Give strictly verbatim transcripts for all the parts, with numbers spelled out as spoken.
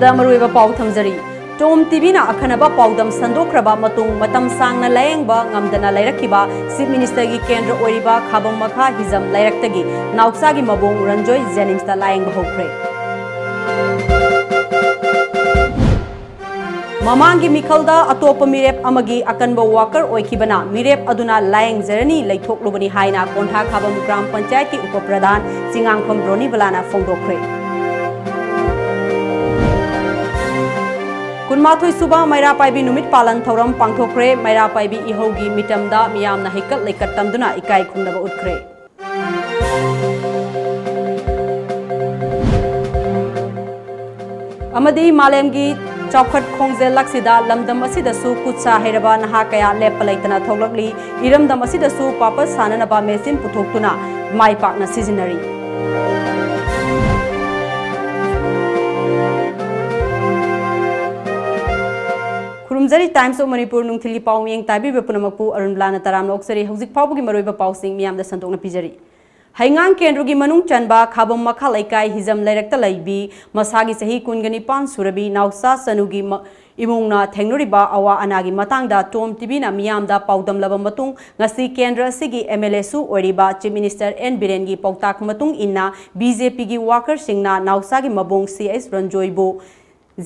ꯗ ꯃꯔꯨꯑꯣꯏꯕ ꯄꯥꯎ ꯊꯝꯖꯔꯤ꯫ ꯇꯣꯝ ꯇꯤꯚꯤꯅ ꯑꯈꯟꯅꯕ ꯄꯥꯎꯗꯝ ꯁꯟꯗꯣꯛꯈ꯭ꯔꯕ ꯃꯇꯨꯡ, ꯃꯇꯝ ꯁꯥꯡꯅ ꯂꯥꯌꯦꯡꯕ ꯉꯝꯗꯅ ꯂꯩꯔꯛꯈꯤꯕ ꯆꯤꯐ ꯃꯤꯅꯤꯁꯇꯔꯒꯤ ꯀꯦꯟꯗ꯭ꯔ ꯑꯣꯏꯔꯤꯕ ꯈꯥꯕꯝ ꯃꯈꯥ ꯍꯤꯖꯝ ꯂꯩꯔꯛꯇꯒꯤ ꯅꯥꯎꯆꯥꯒꯤ ꯃꯕꯨꯡ ꯔꯟꯖꯣꯏ ꯖꯦꯅꯤꯝꯁꯇ ꯂꯥꯌꯦꯡꯕ ꯍꯧꯈ꯭ꯔꯦ꯫ ꯃꯃꯥꯡꯒꯤ ꯃꯤꯈꯜꯗ ꯑꯇꯣꯞꯄ ꯃꯤꯔꯦꯞ ꯑꯃꯒꯤ ꯑꯀꯟꯕ ꯋꯥꯀꯔ ꯑꯣꯏꯈꯤꯕꯅ ꯃꯤꯔꯦꯞ ꯑꯗꯨꯅ ꯂꯥꯌꯦꯡꯖꯔꯅꯤ ꯂꯩꯊꯣꯛꯂꯨꯕꯅꯤ ꯍꯥꯏꯅ ꯀꯣꯟꯊꯥ ꯈꯥꯕꯝ ꯒ꯭ꯔꯥꯝ ꯄꯟꯆꯥꯌꯠꯀꯤ ꯎꯄ ꯄ꯭ꯔꯙꯥꯟ ꯆꯤꯉꯥꯡꯐꯝ ꯔꯣꯅꯤꯕꯂꯥꯅ ꯐꯣꯡꯗꯣꯛꯈ꯭ꯔꯦ꯫ ꯀꯨꯟꯃꯥꯊꯣꯏ ꯁꯨꯕ ꯃꯩꯔꯥ ꯄꯥꯏꯕꯤ ꯅꯨꯃꯤꯠ ꯄꯥꯂꯟ ꯊꯧꯔꯝ ꯄꯥꯡꯊꯣꯛꯈ꯭ꯔꯦ꯫ ꯃꯩꯔꯥ ꯄꯥꯏꯕꯤ ꯏꯍꯧꯒꯤ ꯃꯤꯇꯝꯗ ꯃꯤꯌꯥꯝꯅ ꯍꯩꯀꯠ ꯂꯩꯀꯠ ꯇꯝꯗꯨꯅ ꯏꯀꯥꯏ ꯈꯨꯝꯅꯕ ꯎꯠꯈ꯭ꯔꯦ꯫ ꯑꯃꯗꯤ ꯃꯥꯂꯦꯝꯒꯤ ꯆꯥꯎꯈꯠ ꯈꯣꯡꯖꯦꯜꯂꯛꯁꯤꯗ ꯂꯝꯗꯝ ꯑꯁꯤꯗꯁꯨ ꯈꯨꯠ ꯁꯥ ꯍꯩꯔꯕ ꯅꯍꯥ ꯀꯌꯥ ꯂꯦꯞꯄ ꯂꯩꯇꯅ ꯊꯣꯛꯂꯛꯂꯤ꯫ ꯏꯔꯝꯗꯝ ꯑꯁꯤꯗꯁꯨ ꯄꯥꯄꯠ ꯁꯥꯅꯅꯕ ꯃꯦꯆꯤꯟ ꯄꯨꯊꯣꯛꯇꯨꯅ ꯃꯥꯏ ꯄꯥꯛꯅ ꯁꯤꯖꯤꯟꯅꯔꯤ꯫ ꯈꯨꯔꯨꯝꯖꯔꯤ꯫ Times of Manipur ꯅꯨꯡꯊꯤꯜꯒꯤ ꯄꯥꯎ ꯃꯤꯠꯌꯦꯡ ꯇꯥꯕꯤꯕ ꯄꯨꯝꯅꯃꯛꯄꯨ ꯑꯔꯨꯟꯕꯂꯥꯅ ꯇꯔꯥꯝꯅ ꯑꯣꯛꯆꯔꯤ꯫ ꯍꯧꯖꯤꯛ ꯐꯥꯎꯕꯒꯤ ꯃꯔꯨꯑꯣꯏꯕ ꯄꯥꯎꯁꯤꯡ ꯃꯤꯌꯥꯝꯗ ꯁꯟꯗꯣꯛꯅ ꯄꯤꯖꯔꯤ꯫ ꯍꯩꯉꯥꯡ ꯀꯦꯟꯗ꯭ꯔꯒꯤ ꯃꯅꯨꯡ ꯆꯟꯕ ꯈꯥꯕꯝ ꯃꯈꯥ ꯂꯩꯀꯥꯏ ꯍꯤꯖꯝ ꯂꯩꯔꯛꯇ ꯂꯩꯕꯤ ꯃꯁꯥꯒꯤ ꯆꯍꯤ ꯀꯨꯟꯒ ꯅꯤꯄꯥꯟ ꯁꯨꯔꯕꯤ ꯅꯥꯎꯆꯥ ꯆꯅꯨꯒꯤ ꯃ-, ꯏꯃꯨꯡꯅ ꯊꯦꯡꯅꯔꯤꯕ ꯑꯋꯥ ꯑꯅꯥꯒꯤ ꯃꯇꯥꯡꯗ ꯇꯣꯝ ꯇꯤꯚꯤꯅ ꯃꯤꯌꯥꯝꯗ ꯄꯥꯎꯗꯝꯂꯕ ꯃꯇꯨꯡ, ꯉꯁꯤ ꯀꯦꯟꯗ꯭ꯔ ꯑꯁꯤꯒꯤ MLAꯁꯨ ꯑꯣꯏꯔꯤꯕ ꯆꯤꯐ ꯃꯤꯅꯤꯁꯇꯔ ꯑꯦꯟ ꯕꯤꯔꯦꯟꯒꯤ ꯄꯥꯎꯇꯥꯛ ꯃꯇꯨꯡ ꯏꯟꯅ BJPꯒꯤ ꯋꯥꯀꯔꯁꯤꯡꯅ ꯅꯥꯎꯆꯥꯒꯤ ꯃꯕꯨꯡ ꯁꯤ ꯑꯩꯆ ꯔꯟꯖꯣꯏꯕꯨ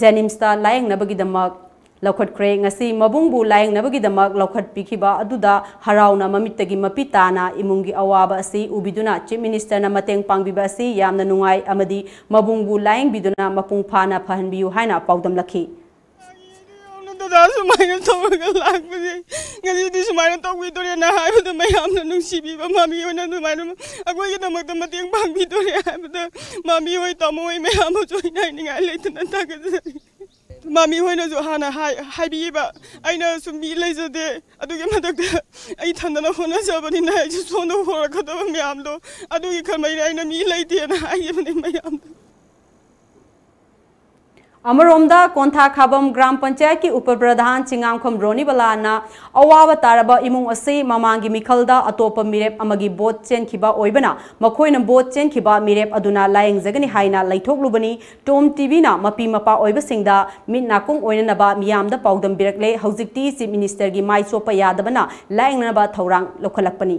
ꯖꯦꯅꯤꯝꯁꯇ ꯂꯥꯌꯦꯡꯅꯕꯒꯤꯗꯃꯛ ꯂꯧꯈꯠꯈ꯭ꯔꯦ꯫ ꯉꯁꯤ ꯃꯕꯨꯡꯕꯨ ꯂꯥꯌꯦꯡꯅꯕꯒꯤꯗꯃꯛ ꯂꯧꯈꯠꯄꯤꯈꯤꯕ ꯑꯗꯨꯗ ꯍꯔꯥꯎꯅ ꯃꯃꯤꯠꯇꯒꯤ ꯃꯄꯤ ꯇꯥꯅ ꯏꯃꯨꯡꯒꯤ ꯑꯋꯥꯕ ꯑꯁꯤ ꯎꯕꯤꯗꯨꯅ ꯆꯤꯐ ꯃꯤꯅꯤꯁꯇꯔꯅ ꯃꯇꯦꯡ ꯄꯥꯡꯕꯤꯕ ꯑꯁꯤ ꯌꯥꯝꯅ ꯅꯨꯡꯉꯥꯏ ꯑꯃꯗꯤ ꯃꯕꯨꯡꯕꯨ ꯂꯥꯌꯦꯡꯕꯤꯗꯨꯅ ꯃꯄꯨꯡ ꯐꯥꯅ ꯐꯍꯟꯕꯤꯌꯨ ꯍꯥꯏꯅ ꯄꯥꯎꯗꯝꯂꯛꯈꯤ꯫ ꯗꯗꯥ ꯁꯨꯃꯥꯏꯅ ꯇꯧꯔꯒ ꯂꯥꯛꯄꯁꯦ ꯉꯁꯤꯗꯤ ꯁꯨꯃꯥꯏꯅ ꯇꯧꯕꯤꯗꯣꯔꯦꯅ ꯍꯥꯏꯕꯗ ꯃꯌꯥꯝꯅ ꯅꯨꯡꯁꯤꯕꯤꯕ ꯃꯥꯃꯤ ꯍꯣꯏꯅ ꯑꯗꯨꯃꯥꯏꯅ ꯑꯩꯈꯣꯏꯒꯤꯗꯃꯛꯇ ꯃꯇꯦꯡ ꯄꯥꯡꯕꯤꯗꯣꯔꯦ ꯍꯥꯏꯕꯗ ꯃꯥꯃꯤ ꯍꯣꯏ ꯇꯥꯃꯣ ꯍꯣꯏ ꯃꯌꯥꯝ ꯑꯃꯁꯨ ꯑꯩꯅ ꯍꯥꯏꯅꯤꯡꯉꯥꯏ ꯂꯩꯇꯅ ꯊꯥꯒꯠꯆꯔꯤ꯫ ꯃꯥꯃꯤ ꯍꯣꯏꯅꯁꯨ ꯍꯥꯟꯅ ꯍꯥꯏ-, ꯍꯥꯏꯕꯤꯌꯦꯕ, ꯑꯩꯅꯁꯨ ꯃꯤ ꯂꯩꯖꯗꯦ, ꯑꯗꯨꯒꯤ ꯃꯊꯛꯇ ꯑꯩ ꯏꯊꯟꯗꯅ ꯍꯣꯠꯅꯖꯕꯅꯤꯅ ꯑꯩꯁꯨ ꯁꯣꯝꯗ ꯍꯣꯔꯛꯀꯗꯕ ꯃꯌꯥꯝꯗꯣ ꯑꯗꯨꯒꯤ ꯈꯟꯕꯩꯅ ꯑꯩꯅ ꯃꯤ ꯂꯩꯇꯦꯅ ꯍꯥꯏꯈꯤꯕꯅꯦ ꯃꯌꯥꯝꯗ꯫ ꯑꯃꯔꯣꯝꯗ, ꯀꯣꯟꯊꯥꯈꯥꯕꯝ ꯒ꯭ꯔꯥꯝ ꯄꯟꯆꯥꯌꯠꯀꯤ ꯎꯄ ꯄ꯭ꯔꯙꯥꯟ ꯆꯤꯉꯥꯝꯈꯝ ꯔꯣꯅꯤꯕꯂꯥꯅ ꯑꯋꯥꯕ ꯇꯥꯔꯕ ꯏꯃꯨꯡ ꯑꯁꯤ ꯃꯃꯥꯡꯒꯤ ꯃꯤꯈꯜꯗ ꯑꯇꯣꯞꯄ ꯃꯤꯔꯦꯞ ꯑꯃꯒꯤ ꯚꯣꯠ ꯆꯦꯟꯈꯤꯕ ꯑꯣꯏꯕꯅ, ꯃꯈꯣꯏꯅ ꯚꯣꯠ ꯆꯦꯟꯈꯤꯕ ꯃꯤꯔꯦꯞ ꯑꯗꯨꯅ ꯂꯥꯌꯦꯡꯖꯒꯅꯤ ꯍꯥꯏꯅ ꯂꯩꯊꯣꯛꯂꯨꯕꯅꯤ꯫ ꯇꯣꯝ ꯇꯤꯚꯤꯅ ꯃꯄꯤ ꯃꯄꯥ ꯑꯣꯏꯕꯁꯤꯡꯗ ꯃꯤꯠ ꯅꯥꯀꯣꯡ ꯑꯣꯏꯅꯅꯕ ꯃꯤꯌꯥꯝꯗ ꯄꯥꯎꯗꯝꯕꯤꯔꯛꯂꯦ꯫ ꯍꯧꯖꯤꯛꯇꯤ ꯆꯤꯐ ꯃꯤꯅꯤꯁꯇꯔꯒꯤ ꯃꯥꯏ ꯆꯣꯞꯄ ꯌꯥꯗꯕꯅ ꯂꯥꯌꯦꯡꯅꯅꯕ ꯊꯧꯔꯥꯡ ꯂꯧꯈꯠꯂꯛꯄꯅꯤ꯫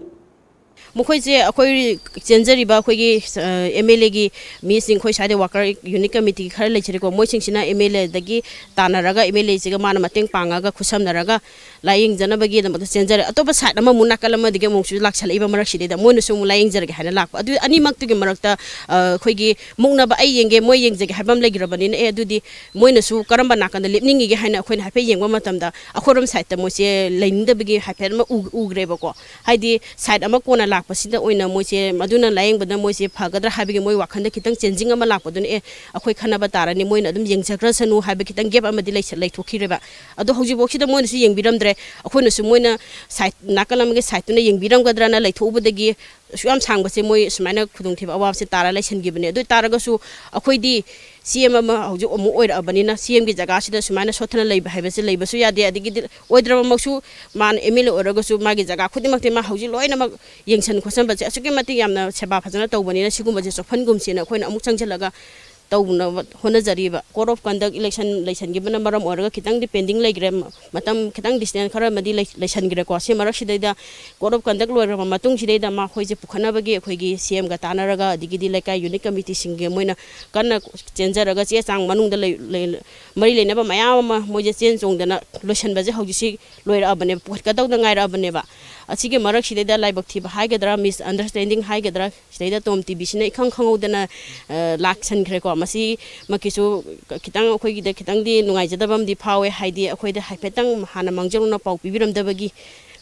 ꯃꯈꯣꯏꯁꯦ ꯑꯩꯈꯣꯏ ꯆꯦꯟꯖꯔꯤꯕ ꯑꯩꯈꯣꯏꯒꯤ, ꯑ, ꯑꯦꯝ ꯑꯦꯜ ꯑꯦꯒꯤ ꯃꯤꯁꯤꯡ, ꯑꯩꯈꯣꯏ ꯁ꯭ꯋꯥꯏꯗ ꯋꯥꯀꯔ ꯌꯨꯅꯤꯠ ꯀꯃꯤꯇꯤꯒꯤ ꯈꯔ ꯂꯩꯖꯔꯦꯀꯣ, ꯃꯣꯏꯁꯤꯡꯁꯤꯅ ꯑꯦꯝ ꯑꯦꯜ ꯑꯦꯗꯒꯤ ꯇꯥꯟꯅꯔꯒ, ꯑꯦꯝ ꯑꯦꯜ ꯑꯦꯁꯤꯒ ꯃꯥꯅ ꯃꯇꯦꯡ ꯄꯥꯡꯉꯒ, ꯈꯨꯠꯁꯝꯅꯔꯒ ꯂꯥꯌꯦꯡꯖꯅꯕꯒꯤꯗꯃꯛꯇ ꯆꯦꯟꯖꯔꯦ꯫ ꯑꯇꯣꯞꯄ ꯁꯥꯏꯠ ꯑꯃ ꯑꯃꯨꯛ ꯅꯥꯀꯜ ꯑꯃꯗꯒꯤ ꯑꯃꯨꯛꯁꯨ ꯂꯥꯛꯁꯜꯂꯛꯏꯕ ꯃꯔꯛꯁꯤꯗꯩꯗ ꯃꯣꯏꯅꯁꯨ ꯑꯃꯨꯛ ꯂꯥꯌꯦꯡꯖꯔꯒꯦ ꯍꯥꯏꯅ ꯂꯥꯛꯄ꯫ ꯑꯗꯨ ꯑꯅꯤꯃꯛꯇꯨꯒꯤ ꯃꯔꯛꯇ, ꯑ, ꯑꯩꯈꯣꯏꯒꯤ ꯃꯨꯛꯅꯕ, ꯑꯩ ꯌꯦꯡꯒꯦ, ꯃꯣꯏ ꯌꯦꯡꯖꯒꯦ ꯍꯥꯏꯕ ꯑꯃ ꯂꯩꯈ꯭ꯔꯕꯅꯤꯅ, ꯑꯦ, ꯑꯗꯨꯗꯤ ꯃꯣꯏꯅꯁꯨ ꯀꯔꯝꯕ ꯅꯥꯀꯟꯗ ꯂꯦꯞꯅꯤꯡꯉꯤꯒꯦ ꯍꯥꯏꯅ ꯑꯩꯈꯣꯏꯅ ꯍꯥꯏꯐꯦꯠ ꯌꯦꯡꯕ ꯃꯇꯝꯗ, ꯑꯩꯈꯣꯏꯔꯣꯝ ꯁꯥꯏꯠꯇ ꯃꯣꯏꯁꯦ ꯂꯩꯅꯤꯡꯗꯕꯒꯤ ꯍꯥꯏꯐꯦꯠ ꯑꯃ ꯎ-, ꯎꯈ꯭ꯔꯦꯕꯀꯣ꯫ ꯍꯥꯏꯗꯤ ꯁꯥꯏꯠ ꯑꯃ ꯀꯣꯟꯅ ꯂꯥꯛꯄꯁꯤꯗ ꯑꯣꯏꯅ ꯃꯣꯏꯁꯦ, ꯃꯗꯨꯅ ꯂꯥꯌꯦꯡꯕꯗ ꯃꯣꯏꯁꯦ ꯐꯒꯗ꯭ꯔꯥ ꯍꯥꯏꯕꯒꯤ ꯃꯣꯏ ꯋꯥꯈꯜꯗ ꯈꯤꯇꯪ ꯆꯦꯟꯖꯤꯡ ꯑꯃ ꯂꯥꯛꯄꯗꯨꯅ, "ꯑꯦ, ꯑꯩꯈꯣꯏ ꯈꯟꯅꯕ ꯇꯥꯔꯅꯤ, ꯃꯣꯏꯅ ꯑꯗꯨꯝ ꯌꯦꯡꯖꯈ꯭ꯔꯁꯅꯨ" ꯍꯥꯏꯕ ꯈꯤꯇꯪ ꯒꯦꯞ ꯑꯃꯗꯤ ꯂꯩꯁ-, ꯂꯩꯊꯣꯛꯈꯤꯔꯦꯕ꯫ ꯑꯗꯣ ꯍꯧꯖꯤꯛꯐꯥꯎꯁꯤꯗ ꯃꯣꯏꯅꯁꯨ ꯌꯦꯡꯕꯤꯔꯝꯗ꯭ꯔꯦ꯫ ꯑꯩꯈꯣꯏꯅꯁꯨ ꯃꯣꯏꯅ ꯁꯥꯏꯠ, ꯅꯥꯀꯜ ꯑꯃꯒꯤ ꯁꯥꯏꯠꯇꯨꯅ ꯌꯦꯡꯕꯤꯔꯝꯒꯗ꯭ꯔꯅ ꯂꯩꯊꯣꯛꯎꯕꯗꯒꯤ ꯑꯁꯨꯛ ꯌꯥꯝ ꯁꯥꯡꯕꯁꯦ ꯃꯣꯏ ꯁꯨꯃꯥꯏꯅ ꯈꯨꯗꯣꯡꯊꯤꯕ ꯑꯋꯥꯕꯁꯦ ꯇꯥꯔ ꯂꯩꯁꯟꯈꯤꯕꯅꯦ꯫ ꯑꯗꯨ ꯑꯣꯏ ꯇꯥꯔꯒꯁꯨ ꯑꯩꯈꯣꯏꯗꯤ ꯁꯤ ꯑꯦꯝ ꯑꯃ ꯍꯧꯖꯤꯛ ꯑꯃꯨꯛ ꯑꯣꯏꯔꯛꯑꯕꯅꯤꯅ, ꯁꯤ ꯑꯦꯝꯒꯤ ꯖꯒꯥꯁꯤꯗ ꯁꯨꯃꯥꯏꯅ ꯁꯣꯠꯊꯅ ꯂꯩꯕ ꯍꯥꯏꯕꯁꯦ ꯂꯩꯕꯁꯨ ꯌꯥꯗꯦ꯫ ꯑꯗꯒꯤꯗꯤ ꯑꯣꯏꯗ꯭ꯔꯕꯃꯛꯁꯨ ꯃꯥꯅ ꯑꯦꯝ ꯑꯦꯜ ꯑꯦ ꯑꯣꯏꯔꯒꯁꯨ ꯃꯥꯒꯤ ꯖꯒꯥ ꯈꯨꯗꯤꯡꯃꯛꯇꯤ ꯃꯥ ꯍꯧꯖꯤꯛ ꯂꯣꯏꯅꯃꯛ ꯌꯦꯡꯁꯟ ꯈꯣꯠꯆꯟꯕꯁꯦ ꯑꯁꯨꯛꯀꯤ ꯃꯇꯤꯛ ꯌꯥꯝꯅ ꯁꯦꯕꯥ ꯐꯖꯅ ꯇꯧꯕꯅꯤꯅ, ꯁꯤꯒꯨꯝꯕꯁꯦ ꯆꯣꯞꯍꯟꯒꯨꯝꯁꯦꯅ ꯑꯩꯈꯣꯏꯅ ꯑꯃꯨꯛ ꯆꯪꯁꯤꯜꯂꯒ ꯇꯧꯅꯕ ꯍꯣꯠꯅꯖꯔꯤꯕ꯫ Code of Conduct election ꯂꯩꯁꯟꯈꯤꯕꯅ ꯃꯔꯝ ꯑꯣꯏꯔꯒ ꯈꯤꯇꯪꯗꯤ pending ꯂꯩꯈ꯭ꯔꯦ, ꯃ-, ꯃꯇꯝ ꯈꯤꯇꯪ distance ꯈꯔ ꯑꯃꯗꯤ ꯂꯩ-, ꯂꯩꯁꯟꯈ꯭ꯔꯦꯀꯣ꯫ ꯁꯤ ꯃꯔꯛꯁꯤꯗꯩꯗ Code of Conduct ꯂꯣꯏꯈ꯭ꯔꯕ ꯃꯇꯨꯡꯁꯤꯗꯩꯗ ꯃꯈꯣꯏꯁꯦ ꯄꯨꯈꯠꯅꯕꯒꯤ ꯑꯩꯈꯣꯏꯒꯤ ꯁꯤ ꯑꯦꯝꯒ ꯇꯥꯟꯅꯔꯒ, ꯑꯗꯒꯤꯗꯤ ꯂꯩꯀꯥꯏ ꯌꯨꯅꯤꯠ ꯀꯃꯤꯇꯤꯁꯤꯡꯒ ꯃꯣꯏꯅ ꯀꯟꯅ ꯆꯦꯟꯖꯔꯒ, ꯆꯦ ꯆꯥꯡ ꯃꯅꯨꯡꯗ ꯂꯩ-, ꯂꯩ-, ꯃꯔꯤ ꯂꯩꯅꯕ ꯃꯌꯥꯝ ꯑꯃ ꯃꯣꯏꯁꯦ ꯆꯦꯟ ꯆꯣꯡꯗꯅ ꯂꯣꯏꯁꯟꯕꯁꯦ ꯍꯧꯖꯤꯛꯁꯤ ꯂꯣꯏꯔꯛꯑꯕꯅꯦꯕ, ꯄꯨꯈꯠꯀꯗꯧꯗ ꯉꯥꯏꯔꯛꯑꯕꯅꯦꯕ꯫ ꯑꯁꯤꯒꯤ ꯃꯔꯛꯁꯤꯗꯩꯗ ꯂꯥꯏꯕꯛ ꯊꯤꯕ ꯍꯥꯏꯒꯗ꯭ꯔꯥ, misunderstanding ꯍꯥꯏꯒꯗ꯭ꯔꯥ, ꯁꯤꯗꯩꯗ ꯇꯣꯝ ꯇꯤꯚꯤꯁꯤꯅ ꯏꯈꯪ ꯈꯪꯍꯧꯗꯅ, ꯑ, ꯂꯥꯛꯁꯟꯈ꯭ꯔꯦꯀꯣ꯫ ꯃꯁꯤꯃꯛꯀꯤꯁꯨ ꯈꯤꯇꯪ ꯑꯩꯈꯣꯏꯒꯤꯗ ꯈꯤꯇꯪꯗꯤ ꯅꯨꯡꯉꯥꯏꯖꯗꯕ ꯑꯃꯗꯤ ꯐꯥꯎꯋꯦ, ꯍꯥꯏꯗꯤ ꯑꯩꯈꯣꯏꯗ ꯍꯥꯏꯐꯦꯠꯇꯪ ꯍꯥꯟꯅ ꯃꯥꯡꯖꯧꯅꯅ ꯄꯥꯎ ꯄꯤꯕꯤꯔꯝꯗꯕꯒꯤ꯫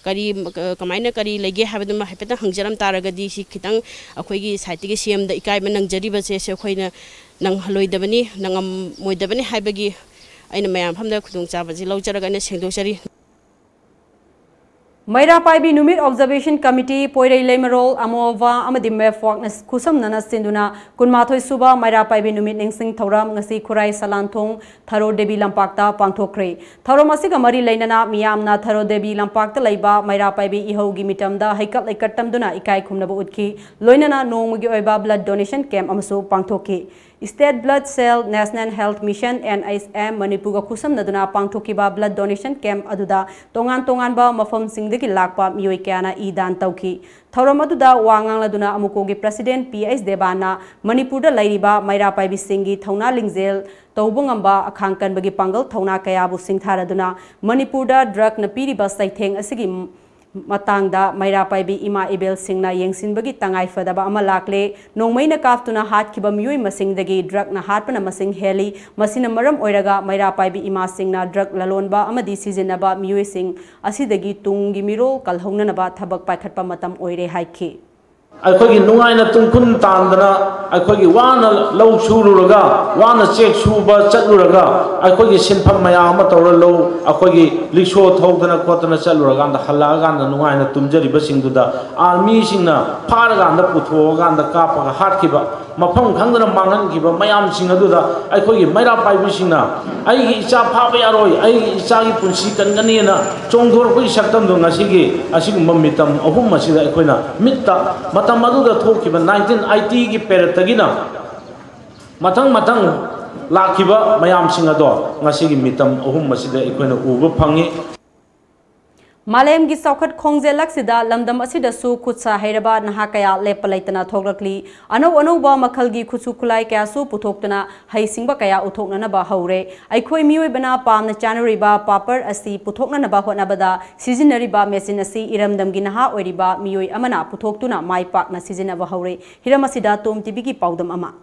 ꯀꯔꯤ, ꯀ-, ꯀꯃꯥꯏꯅ ꯀꯔꯤ ꯂꯩꯒꯦ ꯍꯥꯏꯕꯗꯨꯃ ꯍꯥꯏꯐꯦꯠꯇꯪ ꯍꯪꯖꯔꯝ ꯇꯥꯔꯒꯗꯤ, ꯁꯤ ꯈꯤꯇꯪ ꯑꯩꯈꯣꯏꯒꯤ ꯁꯥꯏꯠꯇꯒꯤ ꯁꯤ ꯑꯦꯝꯗ ꯏꯀꯥꯏꯕ ꯅꯪꯖꯔꯤꯕꯁꯦ, ꯁꯦ ꯑꯩꯈꯣꯏꯅ ꯅꯪꯍꯜꯂꯣꯏꯗꯕꯅꯤ, ꯅꯪꯉꯝꯃꯣꯏꯗꯕꯅꯤ ꯍꯥꯏꯕꯒꯤ ꯑꯩꯅ ꯃꯌꯥꯝ ꯃꯐꯝꯗ ꯈꯨꯗꯣꯡꯆꯥꯕꯁꯤ ꯂꯧꯖꯔꯒ ꯑꯩꯅ ꯁꯦꯡꯗꯣꯛꯆꯔꯤ꯫ ꯃꯩꯔꯥ ꯄꯥꯏꯕꯤ ꯅꯨꯃꯤꯠ Observation Committee, ꯄꯣꯏꯔꯩ ꯂꯩꯃꯔꯣꯜ, ꯑꯃꯣꯕ ꯑꯃꯗꯤ ꯃꯦꯐ꯭ꯋꯥꯛꯅ ꯈꯨꯠꯁꯝꯅꯅ ꯁꯤꯟꯗꯨꯅ ꯀꯨꯟꯃꯥꯊꯣꯏ ꯁꯨꯕ ꯃꯩꯔꯥ ꯄꯥꯏꯕꯤ ꯅꯨꯃꯤꯠ ꯅꯤꯡꯁꯤꯡ ꯊꯧꯔꯝ ꯉꯁꯤ ꯈꯨꯔꯥꯏ ꯁꯂꯥꯟꯊꯣꯡ ꯊꯔꯣ ꯗꯦꯕꯤ ꯂꯝꯄꯥꯛꯇ ꯄꯥꯡꯊꯣꯛꯈ꯭ꯔꯦ꯫ ꯊꯧꯔꯝ ꯑꯁꯤꯒ ꯃꯔꯤ ꯂꯩꯅꯅ ꯃꯤꯌꯥꯝꯅ ꯊꯔꯣ ꯗꯦꯕꯤ ꯂꯝꯄꯥꯛꯇ ꯂꯩꯕ ꯃꯩꯔꯥ ꯄꯥꯏꯕꯤ ꯏꯍꯧꯒꯤ ꯃꯤꯇꯝꯗ ꯍꯩꯀꯠ ꯂꯩꯀꯠ ꯇꯝꯗꯨꯅ ꯏꯀꯥꯏ ꯈꯨꯝꯅꯕ ꯎꯠꯈꯤ꯫ ꯂꯣꯏꯅꯅ ꯅꯣꯡꯃꯒꯤ ꯑꯣꯏꯕ blood donation camp ꯑꯃꯁꯨ ꯄꯥꯡꯊꯣꯛꯈꯤ꯫ State Blood Cell, National Health Mission, N H M, ꯃꯅꯤꯄꯨꯔꯒ ꯈꯨꯠꯁꯝꯅꯗꯨꯅ ꯄꯥꯡꯊꯣꯛꯈꯤꯕ blood donation camp ꯑꯗꯨꯗ ꯇꯣꯉꯥꯟ ꯇꯣꯉꯥꯟꯕ ꯃꯐꯝꯁꯤꯡꯗꯒꯤ ꯂꯥꯛꯄ ꯃꯤꯑꯣꯏ ꯀꯌꯥꯅ ꯏ ꯗꯥꯟ ꯇꯧꯈꯤ꯫ ꯊꯧꯔꯝ ꯑꯗꯨꯗ ꯋꯥ ꯉꯥꯡꯂꯗꯨꯅ ꯑꯃꯨꯀꯣꯒꯤ President P H ꯗꯦꯕꯥꯟꯅ ꯃꯅꯤꯄꯨꯔꯗ ꯂꯩꯔꯤꯕ ꯃꯩꯔꯥ ꯄꯥꯏꯕꯤꯁꯤꯡꯒꯤ ꯊꯧꯅꯥ ꯂꯤꯡꯖꯦꯜ ꯇꯧꯕ ꯉꯝꯕ, ꯑꯈꯥꯡ ꯀꯟꯕꯒꯤ ꯄꯥꯡꯒꯜ ꯊꯧꯅꯥ ꯀꯌꯥꯕꯨ ꯁꯤꯡꯊꯥꯔꯗꯨꯅ ꯃꯅꯤꯄꯨꯔꯗ drugꯅ ꯄꯤꯔꯤꯕ ꯆꯩꯊꯦꯡ ꯑꯁꯤꯒꯤ ꯃꯇꯥꯡꯗ ꯃꯩꯔꯥ ꯄꯥꯏꯕꯤ ꯏꯃꯥ ꯏꯕꯦꯜꯁꯤꯡꯅ ꯌꯦꯡꯁꯤꯟꯕꯒꯤ ꯇꯉꯥꯏ ꯐꯗꯕ ꯑꯃ ꯂꯥꯛꯂꯦ꯫ ꯅꯣꯡꯃꯩꯅ ꯀꯥꯞꯇꯨꯅ ꯍꯥꯠꯈꯤꯕ ꯃꯤꯑꯣꯏ ꯃꯁꯤꯡꯗꯒꯤ drugꯅ ꯍꯥꯠꯄꯅ ꯃꯁꯤꯡ ꯍꯦꯜꯂꯤ꯫ ꯃꯁꯤꯅ ꯃꯔꯝ ꯑꯣꯏꯔꯒ ꯃꯩꯔꯥ ꯄꯥꯏꯕꯤ ꯏꯃꯥꯁꯤꯡꯅ drug ꯂꯂꯣꯟꯕ ꯑꯃꯗꯤ ꯁꯤꯖꯤꯟꯅꯕ ꯃꯤꯑꯣꯏꯁꯤꯡ ꯑꯁꯤꯗꯒꯤ ꯇꯨꯡꯒꯤ ꯃꯤꯔꯣꯜ ꯀꯜꯍꯧꯅꯅꯕ ꯊꯕꯛ ꯄꯥꯏꯈꯠꯄ ꯃꯇꯝ ꯑꯣꯏꯔꯦ ꯍꯥꯏꯈꯤ꯫ ꯑꯩꯈꯣꯏꯒꯤ ꯅꯨꯡꯉꯥꯏꯅ ꯇꯨꯡꯈꯨꯟ ꯇꯥꯟꯗꯅ, ꯑꯩꯈꯣꯏꯒꯤ ꯋꯥꯅ ꯂꯧ ꯁꯨꯔꯨꯔꯒ, ꯋꯥꯅ ꯆꯦꯛ ꯁꯨꯕ ꯆꯠꯂꯨꯔꯒ, ꯑꯩꯈꯣꯏꯒꯤ ꯁꯤꯟꯐꯝ ꯃꯌꯥꯝ ꯑꯃ ꯇꯧꯔ ꯂꯧ, ꯑꯩꯈꯣꯏꯒꯤ ꯔꯤꯛꯁꯣ ꯊꯧꯗꯅ ꯈꯣꯠꯇꯅ ꯆꯠꯂꯨꯔꯀꯥꯟꯗ ꯍꯜꯂꯛꯑꯀꯥꯟꯗ ꯅꯨꯡꯉꯥꯏꯅ ꯇꯨꯝꯖꯔꯤꯕꯁꯤꯡꯗꯨꯗ ꯑꯥꯔꯃꯤꯁꯤꯡꯅ ꯐꯥꯔꯀꯥꯟꯗ ꯄꯨꯊꯣꯛꯑꯀꯥꯟꯗ ꯀꯥꯞꯄꯒ ꯍꯥꯠꯈꯤꯕ, ꯃꯐꯝ ꯈꯪꯗꯅ ꯃꯥꯡꯍꯟꯈꯤꯕ ꯃꯌꯥꯝꯁꯤꯡ ꯑꯗꯨꯗ ꯑꯩꯈꯣꯏꯒꯤ ꯃꯩꯔꯥ ꯄꯥꯏꯕꯤꯁꯤꯡꯅ "ꯑꯩꯒꯤ ꯏꯆꯥ ꯐꯥꯕ ꯌꯥꯔꯣꯏ, ꯑꯩꯒꯤ ꯏꯆꯥꯒꯤ ꯄꯨꯟꯁꯤ ꯀꯟꯒꯅꯤꯅ" ꯆꯣꯡꯊꯣꯔꯛꯄꯒꯤ ꯁꯛꯇꯝꯗꯣ ꯉꯁꯤꯒꯤ ꯑꯁꯤꯒꯨꯝꯕ ꯃꯤꯇꯝ ꯑꯍꯨꯝ ꯑꯁꯤꯗ ꯑꯩꯈꯣꯏꯅ ꯃꯤꯠꯇ, ꯃꯇꯝ ꯑꯗꯨꯗ ꯊꯣꯛꯈꯤꯕ nineteen eightyꯒꯤ periodꯇꯒꯤꯅ ꯃꯊꯪ ꯃꯊꯪ ꯂꯥꯛꯈꯤꯕ ꯃꯌꯥꯝꯁꯤꯡ ꯑꯗꯣ ꯉꯁꯤꯒꯤ ꯃꯤꯇꯝ ꯑꯍꯨꯝ ꯑꯁꯤꯗ ꯑꯩꯈꯣꯏꯅ ꯎꯕ ꯐꯪꯉꯤ꯫ ꯃꯥꯂꯦꯝꯒꯤ ꯆꯥꯎꯈꯠ ꯈꯣꯡꯖꯦꯜꯂꯛꯁꯤꯗ ꯂꯝꯗꯝ ꯑꯁꯤꯗꯁꯨ ꯈꯨꯠ ꯁꯥ ꯍꯩꯔꯕ ꯅꯍꯥ ꯀꯌꯥ ꯂꯦꯞꯄ ꯂꯩꯇꯅ ꯊꯣꯛꯂꯛꯂꯤ꯫ ꯑꯅꯧ ꯑꯅꯧꯕ ꯃꯈꯜꯒꯤ ꯈꯨꯠꯁꯨ ꯈꯨꯠꯂꯥꯏ ꯀꯌꯥꯁꯨ ꯄꯨꯊꯣꯛꯇꯨꯅ ꯍꯩꯁꯤꯡꯕ ꯀꯌꯥ ꯎꯠꯊꯣꯛꯅꯅꯕ ꯍꯧꯔꯦ꯫ ꯑꯩꯈꯣꯏ ꯃꯤꯑꯣꯏꯕꯅ ꯄꯥꯝꯅ ꯆꯥꯅꯔꯤꯕ ꯄꯥꯄꯔ ꯑꯁꯤ ꯄꯨꯊꯣꯛꯅꯅꯕ ꯍꯣꯠꯅꯕꯗ ꯁꯤꯖꯤꯟꯅꯔꯤꯕ ꯃꯦꯆꯤꯟ ꯑꯁꯤ ꯏꯔꯝꯗꯝꯒꯤ ꯅꯍꯥ ꯑꯣꯏꯔꯤꯕ ꯃꯤꯑꯣꯏ ꯑꯃꯅ ꯄꯨꯊꯣꯛꯇꯨꯅ ꯃꯥꯏ ꯄꯥꯛꯅ ꯁꯤꯖꯤꯟꯅꯕ ꯍꯧꯔꯦ꯫ ꯍꯤꯔꯝ ꯑꯁꯤꯗ ꯇꯣꯝ ꯇꯤꯚꯤꯒꯤ ꯄꯥꯎꯗꯝ ꯑꯃ꯫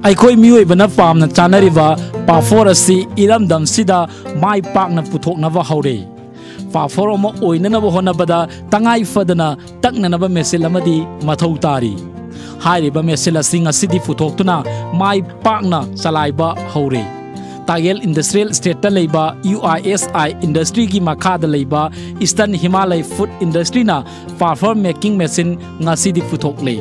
ꯑꯩꯈꯣꯏ ꯃꯤꯑꯣꯏꯕꯅ ꯄꯥꯝꯅ ꯆꯥꯅꯔꯤꯕ ꯄꯥꯐꯣꯔ ꯑꯁꯤ ꯏꯔꯝꯗꯝꯁꯤꯗ ꯃꯥꯏ ꯄꯥꯛꯅ ꯄꯨꯊꯣꯛꯅꯕ ꯍꯧꯔꯦ꯫ ꯄꯥꯐꯣꯔ ꯑꯃ ꯑꯣꯏꯅꯅꯕ ꯍꯣꯠꯅꯕꯗ ꯇꯉꯥꯏ ꯐꯗꯅ ꯇꯛꯅꯅꯕ ꯃꯦꯆꯤꯟ ꯑꯃꯗꯤ ꯃꯊꯧ ꯇꯥꯔꯤ꯫ ꯍꯥꯏꯔꯤꯕ ꯃꯦꯆꯤꯟ ꯑꯁꯤ ꯉꯁꯤꯗꯤ ꯄꯨꯊꯣꯛꯇꯨꯅ ꯃꯥꯏ ꯄꯥꯛꯅ ꯆꯂꯥꯏꯕ ꯍꯧꯔꯦ꯫ ꯇꯥꯒꯦꯜ ꯏꯟꯗꯁꯇ꯭ꯔꯤꯌꯦꯜ ꯏꯁꯇꯦꯠꯇ ꯂꯩꯕ ꯌꯨ ꯑꯥꯏ ꯑꯦꯁ ꯑꯥꯏ ꯏꯟꯗꯁꯇ꯭ꯔꯤꯒꯤ ꯃꯈꯥꯗ ꯂꯩꯕ eastern Himalaya food ꯏꯟꯗꯁꯇ꯭ꯔꯤꯅ ꯄꯥꯐꯔ making machine ꯉꯁꯤꯗꯤ ꯄꯨꯊꯣꯛꯂꯦ꯫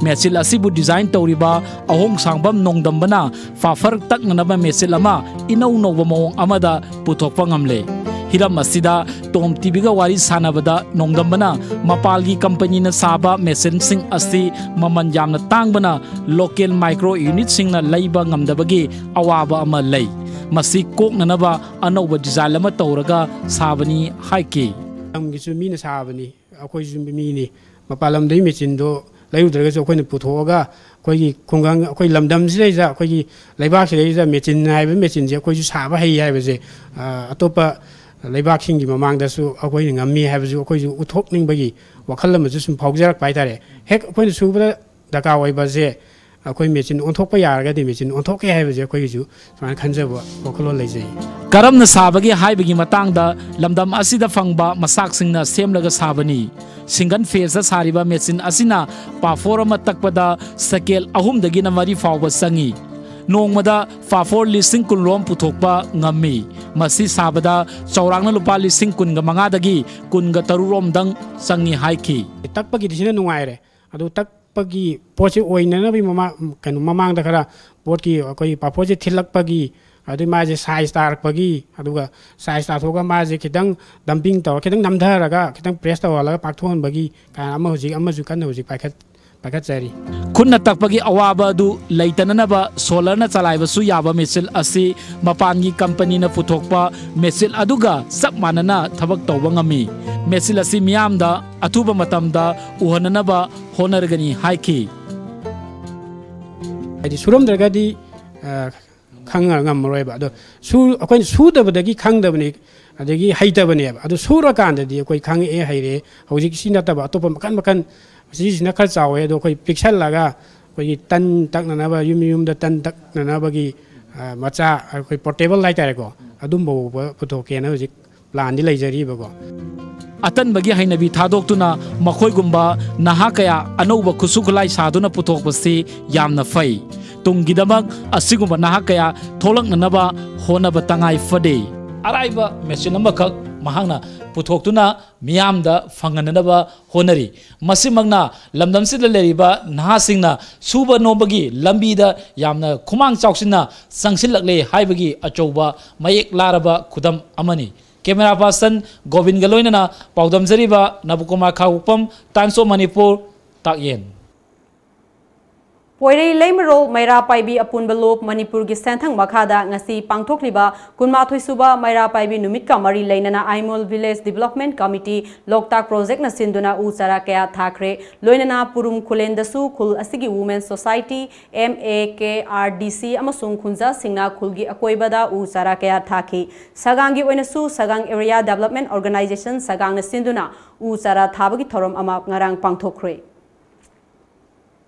ꯃꯦꯆꯤꯟ ꯑꯁꯤꯕꯨ ꯗꯤꯖꯥꯏꯟ ꯇꯧꯔꯤꯕ ꯑꯍꯣꯡꯁꯥꯡꯕꯝ ꯅꯣꯡꯗꯝꯕꯅ ꯄꯥꯐꯔ ꯇꯛꯅꯅꯕ ꯃꯦꯆꯤꯟ ꯑꯃ ꯏꯅꯧ ꯅꯧꯕ ꯃꯑꯣꯡ ꯑꯃꯗ ꯄꯨꯊꯣꯛꯄ ꯉꯝꯂꯦ꯫ ꯍꯤꯔꯝ ꯑꯁꯤꯗ ꯇꯣꯝ ꯇꯤꯚꯤꯒ ꯋꯥꯔꯤ ꯁꯥꯟꯅꯕꯗ ꯅꯣꯡꯗꯝꯕꯅ ꯃꯄꯥꯜꯒꯤ ꯀꯝꯄꯅꯤꯅ ꯁꯥꯕ ꯃꯦꯆꯤꯟꯁꯤꯡ ꯑꯁꯤ ꯃꯃꯜ ꯌꯥꯝꯅ ꯇꯥꯡꯕꯅ ꯂꯣꯀꯦꯜ ꯃꯥꯏꯀ꯭ꯔꯣ ꯌꯨꯅꯤꯠꯁꯤꯡꯅ ꯂꯩꯕ ꯉꯝꯗꯕꯒꯤ ꯑꯋꯥꯕ ꯑꯃ ꯂꯩ꯫ ꯃꯁꯤ ꯀꯣꯛꯅꯅꯕ ꯑꯅꯧꯕ ꯗꯤꯖꯥꯏꯟ ꯑꯃ ꯇꯧꯔꯒ ꯁꯥꯕꯅꯤ ꯍꯥꯏꯈꯤ꯫ ꯂꯝꯒꯤꯁꯨ ꯃꯤꯅ ꯁꯥꯕꯅꯤ, ꯑꯩꯈꯣꯏꯁꯨ ꯃꯤꯅꯤ꯫ ꯃꯄꯥꯟ ꯂꯝꯗꯒꯤ ꯃꯦꯆꯤꯟꯗꯣ ꯂꯩꯔꯨꯗ꯭ꯔꯒꯁꯨ ꯑꯩꯈꯣꯏꯅ ꯄꯨꯊꯣꯛꯑꯒ ꯑꯩꯈꯣꯏꯒꯤ ꯈꯨꯡꯒꯪ, ꯑꯩꯈꯣꯏ ꯂꯝꯗꯝꯁꯤꯗꯩꯗ, ꯑꯩꯈꯣꯏꯒꯤ ꯂꯩꯕꯥꯛꯁꯤꯗꯩꯗ ꯃꯦꯆꯤꯟ ꯍꯥꯏꯕ ꯃꯦꯆꯤꯟꯁꯦ ꯑꯩꯈꯣꯏꯁꯨ ꯁꯥꯕ ꯍꯩ ꯍꯥꯏꯕꯁꯦ, ꯑ, ꯑꯇꯣꯞꯄ ꯂꯩꯕꯥꯛꯁꯤꯡꯒꯤ ꯃꯃꯥꯡꯗꯁꯨ ꯑꯩꯈꯣꯏꯅ ꯉꯝꯃꯤ ꯍꯥꯏꯕꯁꯨ ꯑꯩꯈꯣꯏꯁꯨ ꯎꯠꯊꯣꯛꯅꯤꯡꯕꯒꯤ ꯋꯥꯈꯜ ꯑꯃꯁꯨ ꯁꯨꯝ ꯐꯥꯎꯖꯔꯛꯄ ꯍꯥꯏꯇꯥꯔꯦ꯫ ꯍꯦꯛ ꯑꯩꯈꯣꯏꯅ ꯁꯨꯕꯗ ꯗꯔꯀꯥꯔ ꯑꯣꯏꯕꯁꯦ, ꯑꯩꯈꯣꯏ ꯃꯦꯆꯤꯟ ꯑꯣꯟꯊꯣꯛꯄ ꯌꯥꯔꯒꯗꯤ ꯃꯦꯆꯤꯟ ꯑꯣꯟꯊꯣꯛꯀꯦ ꯍꯥꯏꯕꯁꯦ ꯑꯩꯈꯣꯏꯒꯤꯁꯨ ꯁꯨꯃꯥꯏꯅ ꯈꯟꯖꯕ ꯋꯥꯈꯜꯂꯣꯟ ꯂꯩꯖꯩ꯫ ꯀꯔꯝꯅ ꯁꯥꯕꯒꯦ ꯍꯥꯏꯕꯒꯤ ꯃꯇꯥꯡꯗ ꯂꯝꯗꯝ ꯑꯁꯤꯗ ꯐꯪꯕ ꯃꯆꯥꯛꯁꯤꯡꯅ ꯁꯦꯝꯂꯒ ꯁꯥꯕꯅꯤ꯫ ꯁꯤꯡꯒꯜ ꯐꯦꯁꯇ ꯁꯥꯔꯤꯕ ꯃꯦꯆꯤꯟ ꯑꯁꯤꯅ ꯄꯥꯐꯣꯔ ꯑꯃ ꯇꯛꯄꯗ ꯁꯦꯀꯦꯜ ꯑꯍꯨꯝꯗꯒꯤꯅ ꯃꯔꯤ ꯐꯥꯎꯕ ꯆꯪꯏ꯫ ꯅꯣꯡꯃꯗ ꯄꯥꯐꯣꯔ ꯂꯤꯁꯤꯡ ꯀꯨꯟ ꯔꯣꯝ ꯄꯨꯊꯣꯛꯄ ꯉꯝꯃꯤ꯫ ꯃꯁꯤ ꯁꯥꯕꯗ ꯆꯥꯎꯔꯥꯛꯅ ꯂꯨꯄꯥ ꯂꯤꯁꯤꯡ ꯀꯨꯟꯒ ꯃꯉꯥꯗꯒꯤ ꯀꯨꯟꯒ ꯇꯔꯨꯛ ꯔꯣꯝꯗꯪ ꯆꯪꯏ ꯍꯥꯏꯈꯤ꯫ ꯇꯛꯄꯒꯤꯗꯤ ꯁꯤꯅ ꯅꯨꯡꯉꯥꯏꯔꯦ꯫ ꯑꯗꯨ ꯇꯛꯄꯒꯤ ꯄꯣꯠꯁꯤ ꯑꯣꯏꯅꯅꯕꯒꯤ ꯃꯃꯥ-, ꯀꯩꯅꯣ, ꯃꯃꯥꯡꯗ ꯈꯔ ꯄꯣꯠꯀꯤ ꯑꯩꯈꯣꯏꯒꯤ ꯄꯥꯐꯣꯔꯁꯦ ꯊꯤꯜꯂꯛꯄꯒꯤ, ꯑꯗꯨꯒꯤ ꯃꯥꯁꯦ ꯁꯥꯏꯖ ꯇꯥꯔꯛꯄꯒꯤ, ꯑꯗꯨꯒ ꯁꯥꯏꯖ ꯇꯥꯊꯣꯛꯑꯒ ꯃꯥꯁꯦ ꯈꯤꯇꯪ ꯗꯝꯄꯤꯡ ꯇꯧꯔ, ꯈꯤꯇꯪ ꯅꯝꯊꯔꯒ, ꯈꯤꯇꯪ ꯄ꯭ꯔꯦꯁ ꯇꯧꯍꯜꯂꯒ ꯄꯥꯛꯊꯣꯛꯍꯟꯕꯒꯤ ꯀꯌꯥ ꯑꯃ ꯍꯧꯖꯤꯛ, ꯑꯃꯁꯨ ꯀꯟꯅ ꯍꯧꯖꯤꯛ ꯄꯥꯏꯈꯠ-, ꯄꯥꯏꯈꯠꯆꯔꯤ꯫ ꯈꯨꯠꯅ ꯇꯛꯄꯒꯤ ꯑꯋꯥꯕ ꯑꯗꯨ ꯂꯩꯇꯅꯅꯕ ꯁꯣꯂꯔꯅ ꯆꯂꯥꯏꯕꯁꯨ ꯌꯥꯕ ꯃꯦꯆꯤꯟ ꯑꯁꯤ ꯃꯄꯥꯟꯒꯤ ꯀꯝꯄꯅꯤꯅ ꯄꯨꯊꯣꯛꯄ ꯃꯦꯆꯤꯟ ꯑꯗꯨꯒ ꯆꯞ ꯃꯥꯟꯅꯅ ꯊꯕꯛ ꯇꯧꯕ ꯉꯝꯃꯤ꯫ ꯃꯦꯆꯤꯟ ꯑꯁꯤ ꯃꯤꯌꯥꯝꯗ ꯑꯊꯨꯕ ꯃꯇꯝꯗ ꯎꯍꯟꯅꯅꯕ ꯍꯣꯠꯅꯔꯒꯅꯤ ꯍꯥꯏꯈꯤ꯫ ꯍꯥꯏꯗꯤ ꯁꯨꯔꯝꯗ꯭ꯔꯒꯗꯤ, ꯑ, ꯈꯪꯉ ꯉꯝꯃꯔꯣꯏꯕ꯫ ꯑꯗꯣ ꯁꯨ-, ꯑꯩꯈꯣꯏꯅ ꯁꯨꯗꯕꯗꯒꯤ ꯈꯪꯗꯕꯅꯤ, ꯑꯗꯒꯤ ꯍꯩꯇꯕꯅꯦꯕ꯫ ꯑꯗꯨ ꯁꯨꯔꯀꯥꯟꯗꯗꯤ ꯑꯩꯈꯣꯏ ꯈꯪꯉꯛꯑꯦ, ꯍꯩꯔꯦ꯫ ꯍꯧꯖꯤꯛꯀꯤꯁꯤ ꯅꯠꯇꯕ ꯑꯇꯣꯞꯄ ꯃꯈꯜ ꯃꯈꯜ, ꯁꯤꯁꯤꯅ ꯈꯔ ꯆꯥꯎꯋꯦ, ꯑꯗꯣ ꯑꯩꯈꯣꯏ ꯄꯤꯛꯁꯜꯂꯒ ꯑꯩꯈꯣꯏꯒꯤ ꯇꯟ ꯇꯛꯅꯅꯕ, ꯌꯨꯝ ꯌꯨꯝꯗ ꯇꯟ ꯇꯛꯅꯅꯕꯒꯤ, ꯑ, ꯃꯆꯥ ꯑꯩꯈꯣꯏ ꯄꯣꯔꯇꯦꯕꯜ ꯍꯥꯏꯇꯥꯔꯦꯀꯣ, ꯑꯗꯨꯝꯕ ꯐꯥꯎꯕ ꯄꯨꯊꯣꯛꯀꯦꯅ ꯍꯧꯖꯤꯛ ꯄ꯭ꯂꯥꯟꯗꯤ ꯂꯩꯖꯔꯤꯕꯀꯣ꯫ ꯑꯇꯟꯕꯒꯤ ꯍꯩꯅꯕꯤ ꯊꯥꯗꯣꯛꯇꯨꯅ ꯃꯈꯣꯏꯒꯨꯝꯕ ꯅꯍꯥ ꯀꯌꯥ ꯑꯅꯧꯕ ꯈꯨꯠꯁꯨ ꯈꯨꯠꯂꯥꯏ ꯁꯥꯗꯨꯅ ꯄꯨꯊꯣꯛꯄꯁꯤ ꯌꯥꯝꯅ ꯐꯩ꯫ ꯇꯨꯡꯒꯤꯗꯃꯛ ꯑꯁꯤꯒꯨꯝꯕ ꯅꯍꯥ ꯀꯌꯥ ꯊꯣꯛꯂꯛꯅꯅꯕ ꯍꯣꯠꯅꯕ ꯇꯉꯥꯏ ꯐꯗꯦ꯫ ꯑꯔꯥꯏꯕ ꯃꯦꯆꯤꯟ ꯑꯃꯈꯛ ꯃꯍꯥꯛꯅ ꯄꯨꯊꯣꯛꯇꯨꯅ ꯃꯤꯌꯥꯝꯗ ꯐꯪꯍꯟꯅꯅꯕ ꯍꯣꯠꯅꯔꯤ꯫ ꯃꯁꯤꯃꯛꯅ ꯂꯝꯗꯝꯁꯤꯗ ꯂꯩꯔꯤꯕ ꯅꯍꯥꯁꯤꯡꯅ ꯁꯨꯕ ꯅꯣꯝꯕꯒꯤ ꯂꯝꯕꯤꯗ ꯌꯥꯝꯅ ꯈꯨꯃꯥꯡ ꯆꯥꯎꯁꯤꯟꯅ ꯆꯪꯁꯤꯜꯂꯛꯂꯦ ꯍꯥꯏꯕꯒꯤ ꯑꯆꯧꯕ ꯃꯌꯦꯛ ꯂꯥꯔꯕ ꯈꯨꯗꯝ ꯑꯃꯅꯤ꯫ ꯀꯦꯃꯦꯔꯥ ꯄꯥꯔꯁꯟ ꯒꯣꯕꯤꯟꯒ ꯂꯣꯏꯅꯅ ꯄꯥꯎꯗꯝꯖꯔꯤꯕ ꯅꯕꯀꯨꯃꯥꯔ ꯈꯥꯉꯕꯣꯛꯄꯝ, Times of Manipur, ꯇꯥꯛꯌꯦꯟ꯫ ꯄꯣꯏꯔꯩ ꯂꯩꯃꯔꯣꯜ ꯃꯩꯔꯥ ꯄꯥꯏꯕꯤ ꯑꯄꯨꯟꯕ ꯂꯨꯞ ꯃꯅꯤꯄꯨꯔꯒꯤ ꯁꯦꯟꯊꯪ ꯃꯈꯥꯗ ꯉꯁꯤ ꯄꯥꯡꯊꯣꯛꯂꯤꯕ ꯀꯨꯟꯃꯥꯊꯣꯏ ꯁꯨꯕ ꯃꯩꯔꯥ ꯄꯥꯏꯕꯤ ꯅꯨꯃꯤꯠꯀ ꯃꯔꯤ ꯂꯩꯅꯅ ꯑꯥꯏꯃꯣꯜ Village Development Committee ꯂꯣꯛꯇꯥꯛ Projectꯅ ꯁꯤꯟꯗꯨꯅ ꯎ ꯆꯥꯔꯥ ꯀꯌꯥ ꯊꯥꯈ꯭ꯔꯦ꯫ ꯂꯣꯏꯅꯅ ꯄꯨꯔꯨꯝ ꯈꯨꯂꯦꯟꯗꯁꯨ ꯈꯨꯜ ꯑꯁꯤꯒꯤ Women Society, M A K R D C ꯑꯃꯁꯨꯡ ꯈꯨꯟꯖꯥꯁꯤꯡꯅ ꯈꯨꯜꯒꯤ ꯑꯀꯣꯏꯕꯗ ꯎ ꯆꯥꯔꯥ ꯀꯌꯥ ꯊꯥꯈꯤ꯫ ꯁꯒꯥꯡꯒꯤ ꯑꯣꯏꯅꯁꯨ ꯁꯒꯥꯡ Area Development Organization ꯁꯒꯥꯡꯅ ꯁꯤꯟꯗꯨꯅ ꯎ ꯆꯥꯔꯥ ꯊꯥꯕꯒꯤ ꯊꯧꯔꯝ ꯑꯃ ꯉꯔꯥꯡ ꯄꯥꯡꯊꯣꯛꯈ꯭ꯔꯦ꯫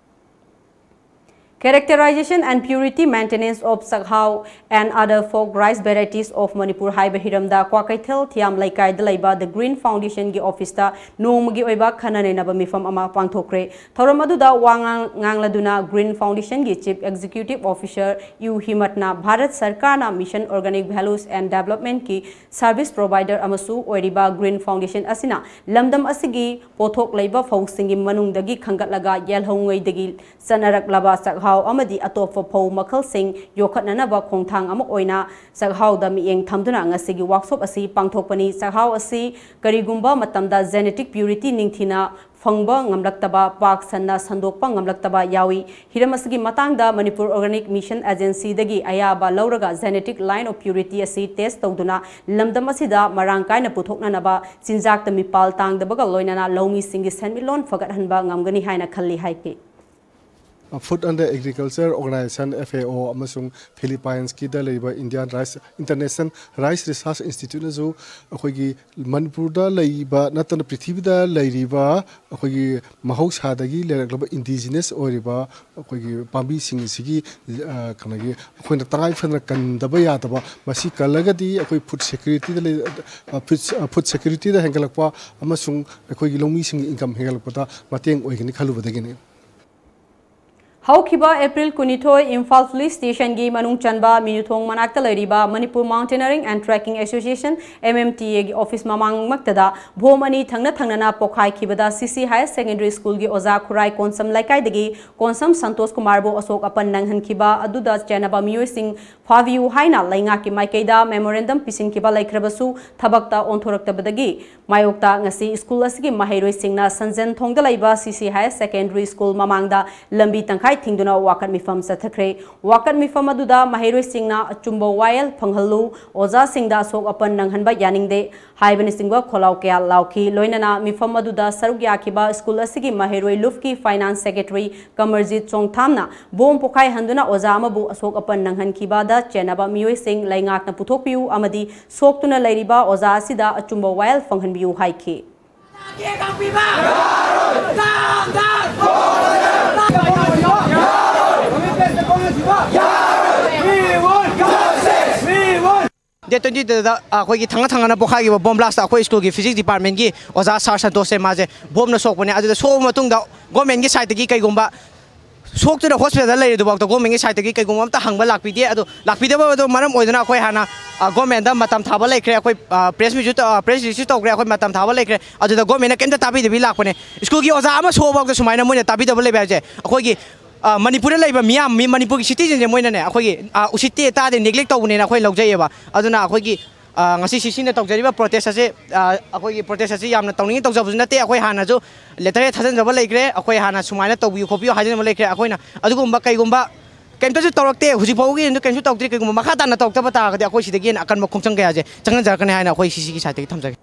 Characterization and purity maintenance of chakhao and other folk rice varieties of Manipur ꯍꯥꯏꯕ ꯍꯤꯔꯝꯗ ꯀ꯭ꯋꯥꯀꯩꯊꯦꯜ ꯊꯤꯌꯥꯝ ꯂꯩꯀꯥꯏꯗ ꯂꯩꯕ The Green Foundationꯒꯤ officeꯇ ꯅꯣꯡꯃꯒꯤ ꯑꯣꯏꯕ ꯈꯟꯅ ꯅꯩꯅꯕ ꯃꯤꯐꯝ ꯑꯃ ꯄꯥꯡꯊꯣꯛꯈ꯭ꯔꯦ꯫ ꯊꯧꯔꯝ ꯑꯗꯨꯗ ꯋꯥ ꯉꯥꯡ-, ꯉꯥꯡꯂꯗꯨꯅ Green Foundationꯒꯤ Chief Executive Officer ꯌꯨ ꯍꯤꯃꯠꯅ ꯚꯥꯔꯠ ꯁꯔꯀꯥꯔꯅ Mission Organic Values and Developmentꯀꯤ service provider ꯑꯃꯁꯨ ꯑꯣꯏꯔꯤꯕ Green Foundation ꯑꯁꯤꯅ ꯂꯝꯗꯝ ꯑꯁꯤꯒꯤ ꯄꯣꯠꯊꯣꯛ ꯂꯩꯕ ꯐꯧꯁꯤꯡꯒꯤ ꯃꯅꯨꯡꯗꯒꯤ ꯈꯟꯒꯠꯂꯒ ꯌꯦꯜꯍꯧꯉꯩꯗꯒꯤ ꯆꯠꯅꯔꯛꯂꯕ ꯆꯥꯛꯍꯥꯎ ꯑꯃꯗꯤ ꯑꯇꯣꯞꯄ ꯐꯧ ꯃꯈꯜꯁꯤꯡ ꯌꯣꯛꯈꯠꯅꯅꯕ ꯈꯣꯡꯊꯥꯡ ꯑꯃ ꯑꯣꯏꯅ ꯆꯥꯛꯍꯥꯎꯗ ꯃꯤꯠꯌꯦꯡ ꯊꯝꯗꯨꯅ ꯉꯁꯤꯒꯤ workshop ꯑꯁꯤ ꯄꯥꯡꯊꯣꯛꯄꯅꯤ꯫ ꯆꯥꯛꯍꯥꯎ ꯑꯁꯤ ꯀꯔꯤꯒꯨꯝꯕ ꯃꯇꯝꯗ genetic purity ꯅꯤꯡꯊꯤꯅ ꯐꯪꯕ ꯉꯝꯂꯛꯇꯕ, ꯄꯥꯛ ꯁꯟꯅ ꯁꯟꯗꯣꯛꯄ ꯉꯝꯂꯛꯇꯕ ꯌꯥꯎꯏ꯫ ꯍꯤꯔꯝ ꯑꯁꯤꯒꯤ ꯃꯇꯥꯡꯗ Manipur Organic Mission Agencyꯗꯒꯤ ꯑꯌꯥꯕ ꯂꯧꯔꯒ genetic line of purity ꯑꯁꯤ test ꯇꯧꯗꯨꯅ ꯂꯝꯗꯝ ꯑꯁꯤꯗ ꯃꯔꯥꯡ ꯀꯥꯏꯅ ꯄꯨꯊꯣꯛꯅꯅꯕ ꯆꯤꯟꯖꯥꯛꯇ ꯃꯤꯄꯥꯜ ꯇꯥꯡꯗꯕꯒ ꯂꯣꯏꯅꯅ ꯂꯧꯃꯤꯁꯤꯡꯒꯤ ꯁꯦꯟꯃꯤꯠꯂꯣꯟ ꯐꯒꯠꯍꯟꯕ ꯉꯝꯒꯅꯤ ꯍꯥꯏꯅ ꯈꯜꯂꯤ ꯍꯥꯏꯈꯤ꯫ Food and Agriculture Organization, F A O, ꯑꯃꯁꯨꯡ ꯐꯤꯂꯤꯄꯥꯏꯟꯁꯀꯤꯗ ꯂꯩꯔꯤꯕ Indian Rice, International Rice Research Instituteꯅꯁꯨ ꯑꯩꯈꯣꯏꯒꯤ ꯃꯅꯤꯄꯨꯔꯗ ꯂꯩꯕ ꯅꯠꯇꯅ ꯄ꯭ꯔꯤꯊꯤꯕꯤꯗ ꯂꯩꯔꯤꯕ ꯑꯩꯈꯣꯏꯒꯤ ꯃꯍꯧꯁꯥꯗꯒꯤ ꯂꯩꯔꯛꯂꯕ indigenous ꯑꯣꯏꯔꯤꯕ ꯑꯩꯈꯣꯏꯒꯤ ꯄꯥꯝꯕꯤꯁꯤꯡ ꯑꯁꯤꯒꯤ, ꯑ, ꯀꯩꯅꯣꯒꯤ ꯑꯩꯈꯣꯏꯅ ꯇꯉꯥꯏ ꯐꯗꯅ ꯀꯟꯗꯕ ꯌꯥꯗꯕ, ꯃꯁꯤ ꯀꯜꯂꯒꯗꯤ ꯑꯩꯈꯣꯏ food securityꯗ ꯂꯩ-, ꯑ, food, ꯑ, food securityꯗ ꯍꯦꯟꯒꯠꯂꯛꯄ ꯑꯃꯁꯨꯡ ꯑꯩꯈꯣꯏꯒꯤ ꯂꯧꯃꯤꯁꯤꯡꯒꯤ income ꯍꯦꯟꯒꯠꯂꯛꯄꯗ ꯃꯇꯦꯡ ꯑꯣꯏꯒꯅꯤ ꯈꯜꯂꯨꯕꯗꯒꯤꯅꯤ꯫ ꯍꯧꯈꯤꯕ ꯑꯦꯄ꯭ꯔꯤꯜ ꯀꯨꯟꯅꯤꯊꯣꯏ ꯏꯝꯐꯥꯜ ꯄꯨꯂꯤꯁ ꯁ꯭ꯇꯦꯁꯟꯒꯤ ꯃꯅꯨꯡ ꯆꯟꯕ ꯃꯤꯅꯨꯊꯣꯡ ꯃꯅꯥꯛꯇ ꯂꯩꯔꯤꯕ Manipur Mountaineering and Trekking Association, M M T Aꯒꯤ ꯑꯣꯐꯤꯁ ꯃꯃꯥꯡꯃꯛꯇꯗ ꯚꯣꯝ ꯑꯅꯤ ꯊꯪꯅ ꯊꯪꯅꯅ ꯄꯣꯈꯥꯏꯈꯤꯕꯗ C C Higher Secondary Schoolꯒꯤ ꯑꯣꯖꯥ ꯈꯨꯔꯥꯏ ꯀꯣꯟꯁꯝ ꯂꯩꯀꯥꯏꯗꯒꯤ ꯀꯣꯟꯁꯝ ꯁꯟꯇꯣꯁ ꯀꯨꯃꯥꯔꯕꯨ ꯑꯁꯣꯛ ꯑꯄꯟ ꯅꯪꯍꯟꯈꯤꯕ ꯑꯗꯨꯗ ꯆꯦꯟꯅꯕ ꯃꯤꯑꯣꯏꯁꯤꯡ ꯐꯥꯕꯤꯌꯨ ꯍꯥꯏꯅ ꯂꯩꯉꯥꯛꯀꯤ ꯃꯥꯏꯀꯩꯗ memorandum ꯄꯤꯁꯤꯟꯈꯤꯕ ꯂꯩꯈ꯭ꯔꯕꯁꯨ, ꯊꯕꯛꯇ ꯑꯣꯟꯊꯣꯔꯛꯇꯕꯗꯒꯤ ꯃꯥꯌꯣꯛꯇ ꯉꯁꯤ ꯁ꯭ꯀꯨꯜ ꯑꯁꯤꯒꯤ ꯃꯍꯩꯔꯣꯏꯁꯤꯡꯅ ꯁꯟꯖꯦꯟ ꯊꯣꯡꯗ ꯂꯩꯕ C C Higher Secondary School ꯃꯃꯥꯡꯗ ꯂꯝꯕꯤ ꯇꯪꯈꯥꯏ ꯊꯤꯡꯗꯨꯅ ꯋꯥꯀꯠ ꯃꯤꯐꯝ ꯆꯠꯊꯈ꯭ꯔꯦ꯫ ꯋꯥꯀꯠ ꯃꯤꯐꯝ ꯑꯗꯨꯗ ꯃꯍꯩꯔꯣꯏꯁꯤꯡꯅ ꯑꯆꯨꯝꯕ ꯋꯥꯌꯦꯜ ꯐꯪꯍꯜꯂꯨ, ꯑꯣꯖꯥꯁꯤꯡꯗ ꯑꯁꯣꯛ ꯑꯄꯟ ꯅꯪꯍꯟꯕ ꯌꯥꯅꯤꯡꯗꯦ ꯍꯥꯏꯕꯅꯆꯤꯡꯕ ꯈꯣꯜꯂꯥꯎ ꯀꯌꯥ ꯂꯥꯎꯈꯤ꯫ ꯂꯣꯏꯅꯅ ꯃꯤꯐꯝ ꯑꯗꯨꯗ ꯁꯔꯨꯛ ꯌꯥꯈꯤꯕ ꯁ꯭ꯀꯨꯜ ꯑꯁꯤꯒꯤ ꯃꯍꯩꯔꯣꯏ ꯂꯨꯞꯀꯤ finance secretary ꯀꯃꯔꯖꯤꯠ ꯆꯣꯡꯊꯥꯝꯅ ꯕꯣꯝ ꯄꯣꯈꯥꯏꯍꯟꯗꯨꯅ ꯑꯣꯖꯥ ꯑꯃꯕꯨ ꯑꯁꯣꯛ ꯑꯄꯟ ꯅꯪꯍꯟꯈꯤꯕꯗ ꯆꯦꯟꯅꯕ ꯃꯤꯑꯣꯏꯁꯤꯡ ꯂꯩꯉꯥꯛꯅ ꯄꯨꯊꯣꯛꯄꯤꯌꯨ ꯑꯃꯗꯤ ꯁꯣꯛꯇꯨꯅ ꯂꯩꯔꯤꯕ ꯑꯣꯖꯥ ꯑꯁꯤꯗ ꯑꯆꯨꯝꯕ ꯋꯥꯌꯦꯜ ꯐꯪꯍꯟꯕꯤꯌꯨ ꯍꯥꯏꯈꯤ꯫ Date twenty ꯗ ꯑꯩꯈꯣꯏꯒꯤ ꯊꯪꯅ ꯊꯪꯅꯅ ꯄꯣꯈꯥꯏꯈꯤꯕ ꯕꯣꯝ ꯕ꯭ꯂꯥꯁꯇ ꯑꯩꯈꯣꯏ ꯁ꯭ꯀꯨꯜꯒꯤ ꯐꯤꯖꯤꯛꯁ ꯗꯤꯄꯥꯔꯠꯃꯦꯟꯒꯤ ꯑꯣꯖꯥ ꯁꯥꯔ ꯁꯟꯇꯣꯁꯁꯦ ꯃꯥꯁꯦ ꯕꯣꯝꯅ ꯁꯣꯛꯄꯅꯦ꯫ ꯑꯗꯨꯗ ꯁꯣꯛꯑꯕ ꯃꯇꯨꯡꯗ ꯒꯣꯔꯃꯦꯟꯒꯤ ꯁꯥꯏꯠꯇꯒꯤ ꯀꯩꯒꯨꯝꯕ ꯁꯣꯛꯇꯨꯅ ꯍꯣꯁꯄꯤꯇꯥꯜꯗ ꯂꯩꯔꯤꯗꯨꯐꯥꯎꯗ ꯒꯣꯔꯃꯦꯟꯒꯤ ꯁꯥꯏꯠꯇꯒꯤ ꯀꯩꯒꯨꯝꯕ ꯑꯝꯇ ꯍꯪꯕ ꯂꯥꯛꯄꯤꯗꯦ꯫ ꯑꯗꯣ ꯂꯥꯛꯄꯤꯗꯕꯗꯣ ꯃꯔꯝ ꯑꯣꯏꯗꯨꯅ ꯑꯩꯈꯣꯏ ꯍꯥꯟꯅ ꯒꯣꯔꯃꯦꯟꯗ ꯃꯇꯝ ꯊꯥꯕ ꯂꯩꯈ꯭ꯔꯦ꯫ ꯑꯩꯈꯣꯏ ꯄ꯭ꯔꯦꯁ ꯃꯤꯠꯁꯨ ꯄ꯭ꯔꯦꯁ ꯔꯤꯂꯤꯁꯁꯨ ꯇꯧꯈ꯭ꯔꯦ꯫ ꯑꯩꯈꯣꯏ ꯃꯇꯝ ꯊꯥꯕ ꯂꯩꯈ꯭ꯔꯦ꯫ ꯑꯗꯨꯗ ꯒꯣꯔꯃꯦꯟꯅ ꯀꯩꯝꯇ ꯇꯥꯕꯤꯗꯕꯤ ꯂꯥꯛꯄꯅꯦ꯫ ꯁ꯭ꯀꯨꯜꯒꯤ ꯑꯣꯖꯥ ꯑꯃ ꯁꯣꯛꯑꯐꯥꯎꯗ ꯁꯨꯃꯥꯏꯅ ꯃꯣꯏꯅ ꯇꯥꯕꯤꯗꯕ ꯂꯩꯕ ꯍꯥꯏꯕꯁꯦ ꯑꯩꯈꯣꯏꯒꯤ ꯃꯅꯤꯄꯨꯔꯗ ꯂꯩꯕ ꯃꯤꯌꯥꯝ, ꯃꯤ ꯃꯅꯤꯄꯨꯔꯒꯤ ꯁꯤꯇꯤꯖꯟꯁꯦ ꯃꯣꯏꯅꯅꯦ ꯑꯩꯈꯣꯏꯒꯤ ꯎꯁꯤꯠꯇꯦ, ꯇꯥꯗꯦ, ꯅꯦꯒ꯭ꯂꯦꯛ ꯇꯧꯕꯅꯦꯅ ꯑꯩꯈꯣꯏ ꯂꯧꯖꯩꯑꯕ꯫ ꯑꯗꯨꯅ ꯑꯩꯈꯣꯏꯒꯤ ꯉꯁꯤ ꯁꯤꯁꯤꯅ ꯇꯧꯖꯔꯤꯕ ꯄ꯭ꯔꯣꯇꯦꯁ ꯑꯁꯤ, ꯑꯩꯈꯣꯏꯒꯤ ꯄ꯭ꯔꯣꯇꯦꯁ ꯑꯁꯤ ꯌꯥꯝꯅ ꯇꯧꯅꯤꯡꯉꯤ ꯇꯧꯖꯕꯁꯨ ꯅꯠꯇꯦ꯫ ꯑꯩꯈꯣꯏ ꯍꯥꯟꯅꯁꯨ ꯂꯦꯇꯔ ꯍꯦꯛ ꯊꯥꯖꯤꯟꯖꯕ ꯂꯩꯈ꯭ꯔꯦ꯫ ꯑꯩꯈꯣꯏ ꯍꯥꯟꯅ ꯁꯨꯃꯥꯏꯅ ꯇꯧꯕꯤꯌꯨ ꯈꯣꯠꯄꯤꯌꯨ ꯍꯥꯏꯖꯅꯕ ꯂꯩꯈ꯭ꯔꯦ꯫ ꯑꯩꯈꯣꯏꯅ ꯑꯗꯨꯒꯨꯝꯕ ꯀꯩꯒꯨꯝꯕ ꯀꯩꯝꯇꯁꯨ ꯇꯧꯔꯛꯇꯦ, ꯍꯧꯖꯤꯛ ꯐꯥꯎꯕꯒꯤ ꯑꯣꯏꯅ ꯀꯩꯝꯁꯨ ꯇꯧꯗ꯭ꯔꯤ꯫ ꯀꯩꯒꯨꯝꯕ ꯃꯈꯥ ꯇꯥꯅ ꯇꯧꯔꯛꯇꯕ ꯇꯥꯔꯒꯗꯤ ꯑꯩꯈꯣꯏ ꯁꯤꯗꯒꯤ ꯍꯦꯟꯅ ꯑꯀꯟꯕ ꯈꯣꯡꯖꯪ ꯀꯌꯥꯁꯦ ꯆꯪꯍꯟꯖꯔꯛꯀꯅꯤ ꯍꯥꯏꯅ ꯑꯩꯈꯣꯏ ꯁꯤꯁꯤꯒꯤ ꯁꯥꯏꯠꯇꯒꯤ ꯊꯝꯖꯒꯦ꯫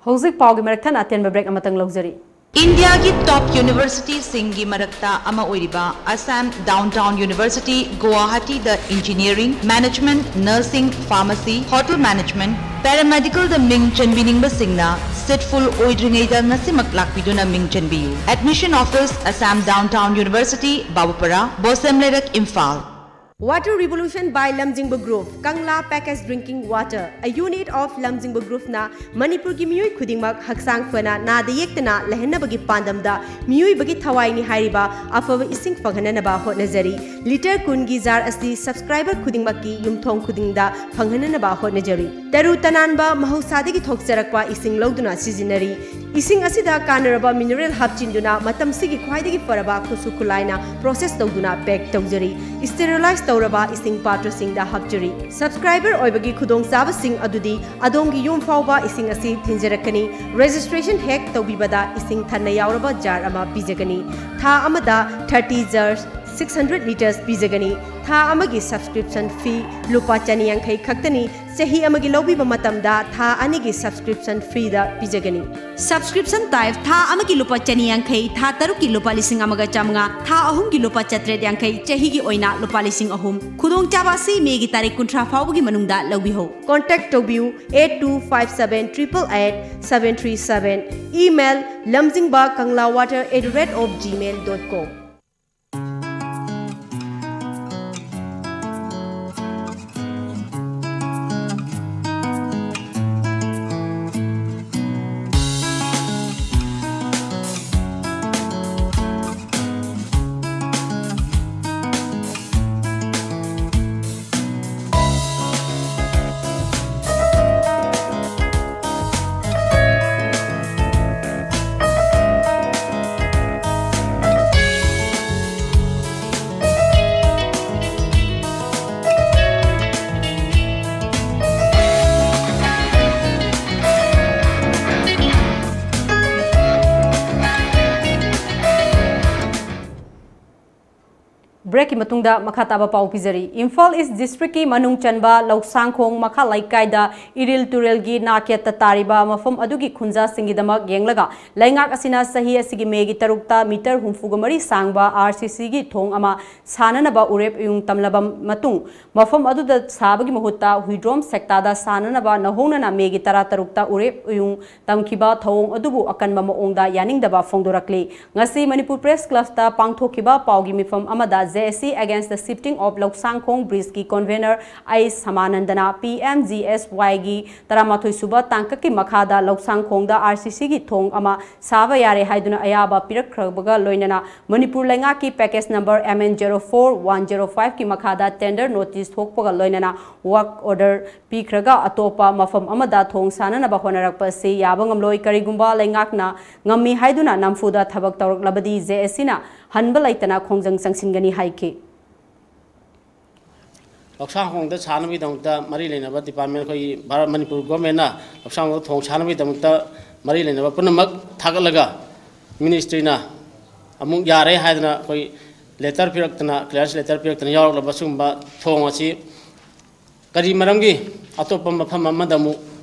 ꯍꯧꯖꯤꯛ ꯄꯥꯎꯒꯤ ꯃꯔꯛ ꯊꯠꯅ ꯑꯇꯦꯟꯕ ꯕ꯭ꯔꯦꯛ ꯑꯃꯇꯪ ꯂꯧꯖꯔꯤ꯫ ꯏꯟꯗꯤꯌꯥꯒꯤ ꯇꯣꯞ ꯌꯨꯅꯤꯚꯔꯁꯤꯇꯤꯁꯤꯡꯒꯤ ꯃꯔꯛꯇ ꯑꯃ ꯑꯣꯏꯔꯤꯕ ꯑꯁꯥꯝ ꯗꯥꯎꯟꯇꯥꯎꯟ ꯌꯨꯅꯤꯚꯔꯁꯤꯇꯤ ꯒꯨꯋꯥꯍꯥꯇꯤꯗ engineering, management, nursing, pharmacy, hotel management, ꯄꯦꯔꯥꯃꯦꯗꯤꯀꯦꯜꯗ ꯃꯤꯡ ꯆꯟꯕꯤꯅꯤꯡꯕꯁꯤꯡꯅ ꯁꯤꯠ ꯐꯨꯜ ꯑꯣꯏꯗ꯭ꯔꯤꯉꯩꯗ ꯉꯁꯤꯃꯛ ꯂꯥꯛꯄꯤꯗꯨꯅ ꯃꯤꯡ ꯆꯟꯕꯤꯌꯨ꯫ Admission office, Assam Downtown University, ꯕꯥꯕꯨꯄꯥꯔꯥ, ꯕꯣꯁꯦꯝ ꯂꯩꯔꯛ, Imphal. Water Revolution by Lamjingba Group, Kangla Packaged Drinking Water, a unit of Lamjingba Groupꯅ ꯃꯅꯤꯄꯨꯔꯒꯤ ꯃꯤꯑꯣꯏ ꯈꯨꯗꯤꯡꯃꯛ ꯍꯛꯆꯥꯡ ꯐꯅ, ꯅꯥꯗ ꯌꯦꯛꯇꯅ ꯂꯩꯍꯟꯅꯕꯒꯤ ꯄꯥꯟꯗꯝꯗ ꯃꯤꯑꯣꯏꯕꯒꯤ ꯊꯋꯥꯏꯅꯤ ꯍꯥꯏꯔꯤꯕ ꯑꯐꯕ ꯏꯁꯤꯡ ꯐꯪꯍꯟꯅꯅꯕ ꯍꯣꯠꯅꯖꯔꯤ꯫ ꯂꯤꯇꯔ ꯀꯨꯟꯒꯤ ꯖꯥꯔ ꯑꯁꯤ ꯁꯕꯁꯀ꯭ꯔꯥꯏꯕꯔ ꯈꯨꯗꯤꯡꯃꯛꯀꯤ ꯌꯨꯝꯊꯣꯡ ꯈꯨꯗꯤꯡꯗ ꯐꯪꯍꯟꯅꯅꯕ ꯍꯣꯠꯅꯖꯔꯤ꯫ ꯇꯔꯨ ꯇꯅꯥꯟꯕ, ꯃꯍꯧꯁꯥꯗꯒꯤ ꯊꯣꯛꯆꯔꯛꯄ ꯏꯁꯤꯡ ꯂꯧꯗꯨꯅ ꯁꯤꯖꯤꯟꯅꯔꯤ꯫ ꯏꯁꯤꯡ ꯑꯁꯤꯗ ꯀꯥꯟꯅꯔꯕ ꯃꯤꯅꯔꯦꯜ ꯍꯥꯞꯆꯤꯟꯗꯨꯅ ꯃꯇꯝꯁꯤꯒꯤ ꯈ꯭ꯋꯥꯏꯗꯒꯤ ꯐꯔꯕ ꯈꯨꯠꯁꯨ ꯈꯨꯠꯂꯥꯏꯅ ꯄ꯭ꯔꯣꯁꯦꯁ ꯇꯧꯗꯨꯅ ꯄꯦꯛ ꯇꯧꯖꯔꯤ꯫ ꯁ꯭ꯇꯦꯔꯤꯂꯥꯏꯖ ꯇꯧꯔꯕ ꯏꯁꯤꯡ ꯄꯥꯇ꯭ꯔꯁꯤꯡꯗ ꯍꯥꯞꯆꯔꯤ꯫ ꯁꯕꯁꯀ꯭ꯔꯥꯏꯕꯔ ꯑꯣꯏꯕꯒꯤ ꯈꯨꯗꯣꯡꯆꯥꯕꯁꯤꯡ ꯑꯗꯨꯗꯤ ꯑꯗꯣꯝꯒꯤ ꯌꯨꯝ ꯐꯥꯎꯕ ꯏꯁꯤꯡ ꯑꯁꯤ ꯊꯤꯟꯖꯔꯛꯀꯅꯤ꯫ ꯔꯦꯖꯤꯁꯇ꯭ꯔꯦꯁꯟ ꯍꯦꯛ ꯇꯧꯕꯤꯕꯗ ꯏꯁꯤꯡ ꯊꯟꯅ ꯌꯥꯎꯔꯕ ꯖꯥꯔ ꯑꯃ ꯄꯤꯖꯒꯅꯤ꯫ ꯊꯥ ꯑꯃꯗ thirty jars, six hundred litres ꯄꯤꯖꯒꯅꯤ꯫ ꯊꯥ ꯑꯃꯒꯤ ꯁꯕꯁꯀ꯭ꯔꯤꯞꯁꯟ ꯐꯤ ꯂꯨꯄꯥ ꯆꯅꯤ ꯌꯥꯡꯈꯩ ꯈꯛꯇꯅꯤ꯫ ꯆꯍꯤ ꯑꯃꯒꯤ ꯂꯧꯕꯤꯕ ꯃꯇꯝꯗ ꯊꯥ ꯑꯅꯤꯒꯤ ꯁꯕꯁꯀ꯭ꯔꯤꯞꯁꯟ ꯐ꯭ꯔꯤꯗ ꯄꯤꯖꯒꯅꯤ꯫ ꯁꯕꯁꯀ꯭ꯔꯤꯞꯁꯟ ꯇꯥꯏꯞ ꯊꯥ ꯑꯃꯒꯤ ꯂꯨꯄꯥ ꯆꯅꯤ ꯌꯥꯡꯈꯩ, ꯊꯥ ꯇꯔꯨꯛꯀꯤ ꯂꯨꯄꯥ ꯂꯤꯁꯤꯡ ꯑꯃꯒ ꯆꯥꯃꯉꯥ, ꯊꯥ ꯑꯍꯨꯝꯒꯤ ꯂꯨꯄꯥ ꯆꯥꯇ꯭ꯔꯦꯠ ꯌꯥꯡꯈꯩ, ꯆꯍꯤꯒꯤ ꯑꯣꯏꯅ ꯂꯨꯄꯥ ꯂꯤꯁꯤꯡ ꯑꯍꯨꯝ꯫ ꯈꯨꯗꯣꯡꯆꯥꯕ ꯑꯁꯤ ꯃꯦꯒꯤ ꯇꯥꯔꯤꯛ ꯀꯨꯟꯊ꯭ꯔꯥ ꯐꯥꯎꯕꯒꯤ ꯃꯅꯨꯡꯗ ꯂꯧꯕꯤꯍꯧ꯫ Contact ꯇꯧꯕꯤꯌꯨ eight two five seven triple eight seven three seven, email lamjingba kangla water at the rate of gmail dot com. Breakꯀꯤ ꯃꯇꯨꯡꯗ ꯃꯈꯥ ꯇꯥꯕ ꯄꯥꯎ ꯄꯤꯖꯔꯤ꯫ ꯏꯝꯐꯥꯜ ꯏꯁ ꯗꯤꯁꯇ꯭ꯔꯤꯛꯀꯤ ꯃꯅꯨꯡ ꯆꯟꯕ ꯂꯧꯁꯥꯡꯈꯣꯡ ꯃꯈꯥ ꯂꯩꯀꯥꯏꯗ ꯏꯔꯤꯜ ꯇꯨꯔꯦꯜꯒꯤ ꯅꯥꯀꯦꯠꯇ ꯇꯥꯔꯤꯕ ꯃꯐꯝ ꯑꯗꯨꯒꯤ ꯈꯨꯟꯖꯥꯁꯤꯡꯒꯤꯗꯃꯛ ꯌꯦꯡꯂꯒ ꯂꯩꯉꯥꯛ ꯑꯁꯤꯅ ꯆꯍꯤ ꯑꯁꯤꯒꯤ ꯃꯦꯒꯤ ꯇꯔꯨꯛꯇ ꯃꯤꯇꯔ ꯍꯨꯝꯐꯨꯒ ꯃꯔꯤ ꯁꯥꯡꯕ RCCꯒꯤ ꯊꯣꯡ ꯑꯃ ꯁꯥꯅꯅꯕ ꯎꯔꯦꯞ ꯎꯌꯨꯡ ꯇꯝꯂꯕ ꯃꯇꯨꯡ, ꯃꯐꯝ ꯑꯗꯨꯗ ꯁꯥꯕꯒꯤ ꯃꯍꯨꯠꯇ ꯍꯨꯏꯗ꯭ꯔꯣꯝ ꯁꯦꯛꯇꯥꯗ ꯁꯥꯅꯅꯕ ꯅꯧꯍꯧꯅꯅ ꯃꯦꯒꯤ ꯇꯔꯥꯇꯔꯨꯛꯇ ꯎꯔꯦꯞ ꯎꯌꯨꯡ ꯇꯝꯈꯤꯕ ꯊꯧꯑꯣꯡ ꯑꯗꯨꯕꯨ ꯑꯀꯟꯕ ꯃꯑꯣꯡꯗ ꯌꯥꯅꯤꯡꯗꯕ ꯐꯣꯡꯗꯣꯔꯛꯂꯤ꯫ ꯉꯁꯤ ꯃꯅꯤꯄꯨꯔ ꯄ꯭ꯔꯦꯁ ꯀ꯭ꯂꯕꯇ ꯄꯥꯡꯊꯣꯛꯈꯤꯕ ꯄꯥꯎꯒꯤ ꯃꯤꯐꯝ ꯑꯃꯗ JAC Against the Shifting of ꯂꯧꯁꯥꯡꯈꯣꯡ Bridgeꯀꯤ convener ꯑꯩ ꯁꯃꯥꯅꯟꯗꯅ PMGSYꯒꯤ ꯇꯔꯥꯃꯥꯊꯣꯏ ꯁꯨꯕ ꯇꯥꯡꯀꯛꯀꯤ ꯃꯈꯥꯗ ꯂꯧꯁꯥꯡꯈꯣꯡꯗ RCCꯒꯤ ꯊꯣꯡ ꯑꯃ ꯁꯥꯕ ꯌꯥꯔꯦ ꯍꯥꯏꯗꯨꯅ ꯑꯌꯥꯕ ꯄꯤꯔꯛꯈ꯭ꯔꯕꯒ ꯂꯣꯏꯅꯅ ꯃꯅꯤꯄꯨꯔ ꯂꯩꯉꯥꯛꯀꯤ package number MN zero four one zero fiveꯀꯤ ꯃꯈꯥꯗ tender notice ꯊꯣꯛꯄꯒ ꯂꯣꯏꯅꯅ work order ꯄꯤꯈ꯭ꯔꯒ ꯑꯇꯣꯞꯄ ꯃꯐꯝ ꯑꯃꯗ ꯊꯣꯡ ꯁꯥꯅꯅꯕ ꯍꯣꯠꯅꯔꯛꯄ ꯑꯁꯤ ꯌꯥꯕ ꯉꯝꯂꯣꯏ꯫ ꯀꯔꯤꯒꯨꯝꯕ ꯂꯩꯉꯥꯛꯅ ꯉꯝꯃꯤ ꯍꯥꯏꯗꯨꯅ ꯅꯝꯐꯨꯗ ꯊꯕꯛ ꯇꯧꯔꯛꯂꯕꯗꯤ JACꯅ ꯍꯟꯕ ꯂꯩꯇꯅ ꯈꯣꯡꯖꯪ ꯆꯪꯁꯤꯟꯒꯅꯤ ꯍꯥꯏꯈꯤ꯫ ꯂꯧꯁꯥꯡꯈꯣꯡꯗ ꯁꯥꯅꯕꯒꯤꯗꯃꯛꯇ ꯃꯔꯤ ꯂꯩꯅꯕ department, ꯑꯩꯈꯣꯏꯒꯤ ꯚꯥꯔꯠ ꯃꯅꯤꯄꯨꯔ governmentꯅ ꯂꯧꯁꯥꯡꯈꯣꯡꯗ ꯊꯣꯡ ꯁꯥꯅꯕꯒꯤꯗꯃꯛꯇ ꯃꯔꯤ ꯂꯩꯅꯕ ꯄꯨꯝꯅꯃꯛ ꯊꯥꯒꯠꯂꯒ ministryꯅ ꯑꯃꯨꯛ ꯌꯥꯔꯦ ꯍꯥꯏꯗꯅ ꯑꯩꯈꯣꯏ letter ꯄꯤꯔꯛꯇꯅ, clearance letter ꯄꯤꯔꯛꯇꯅ ꯌꯥꯎꯔꯛꯂꯕ ꯁꯤꯒꯨꯝꯕ ꯊꯣꯡ ꯑꯁꯤ ꯀꯔꯤ ꯃꯔꯝꯒꯤ ꯑꯇꯣꯞꯄ ꯃꯐꯝ ꯑꯃꯗ ꯑꯃꯨꯛ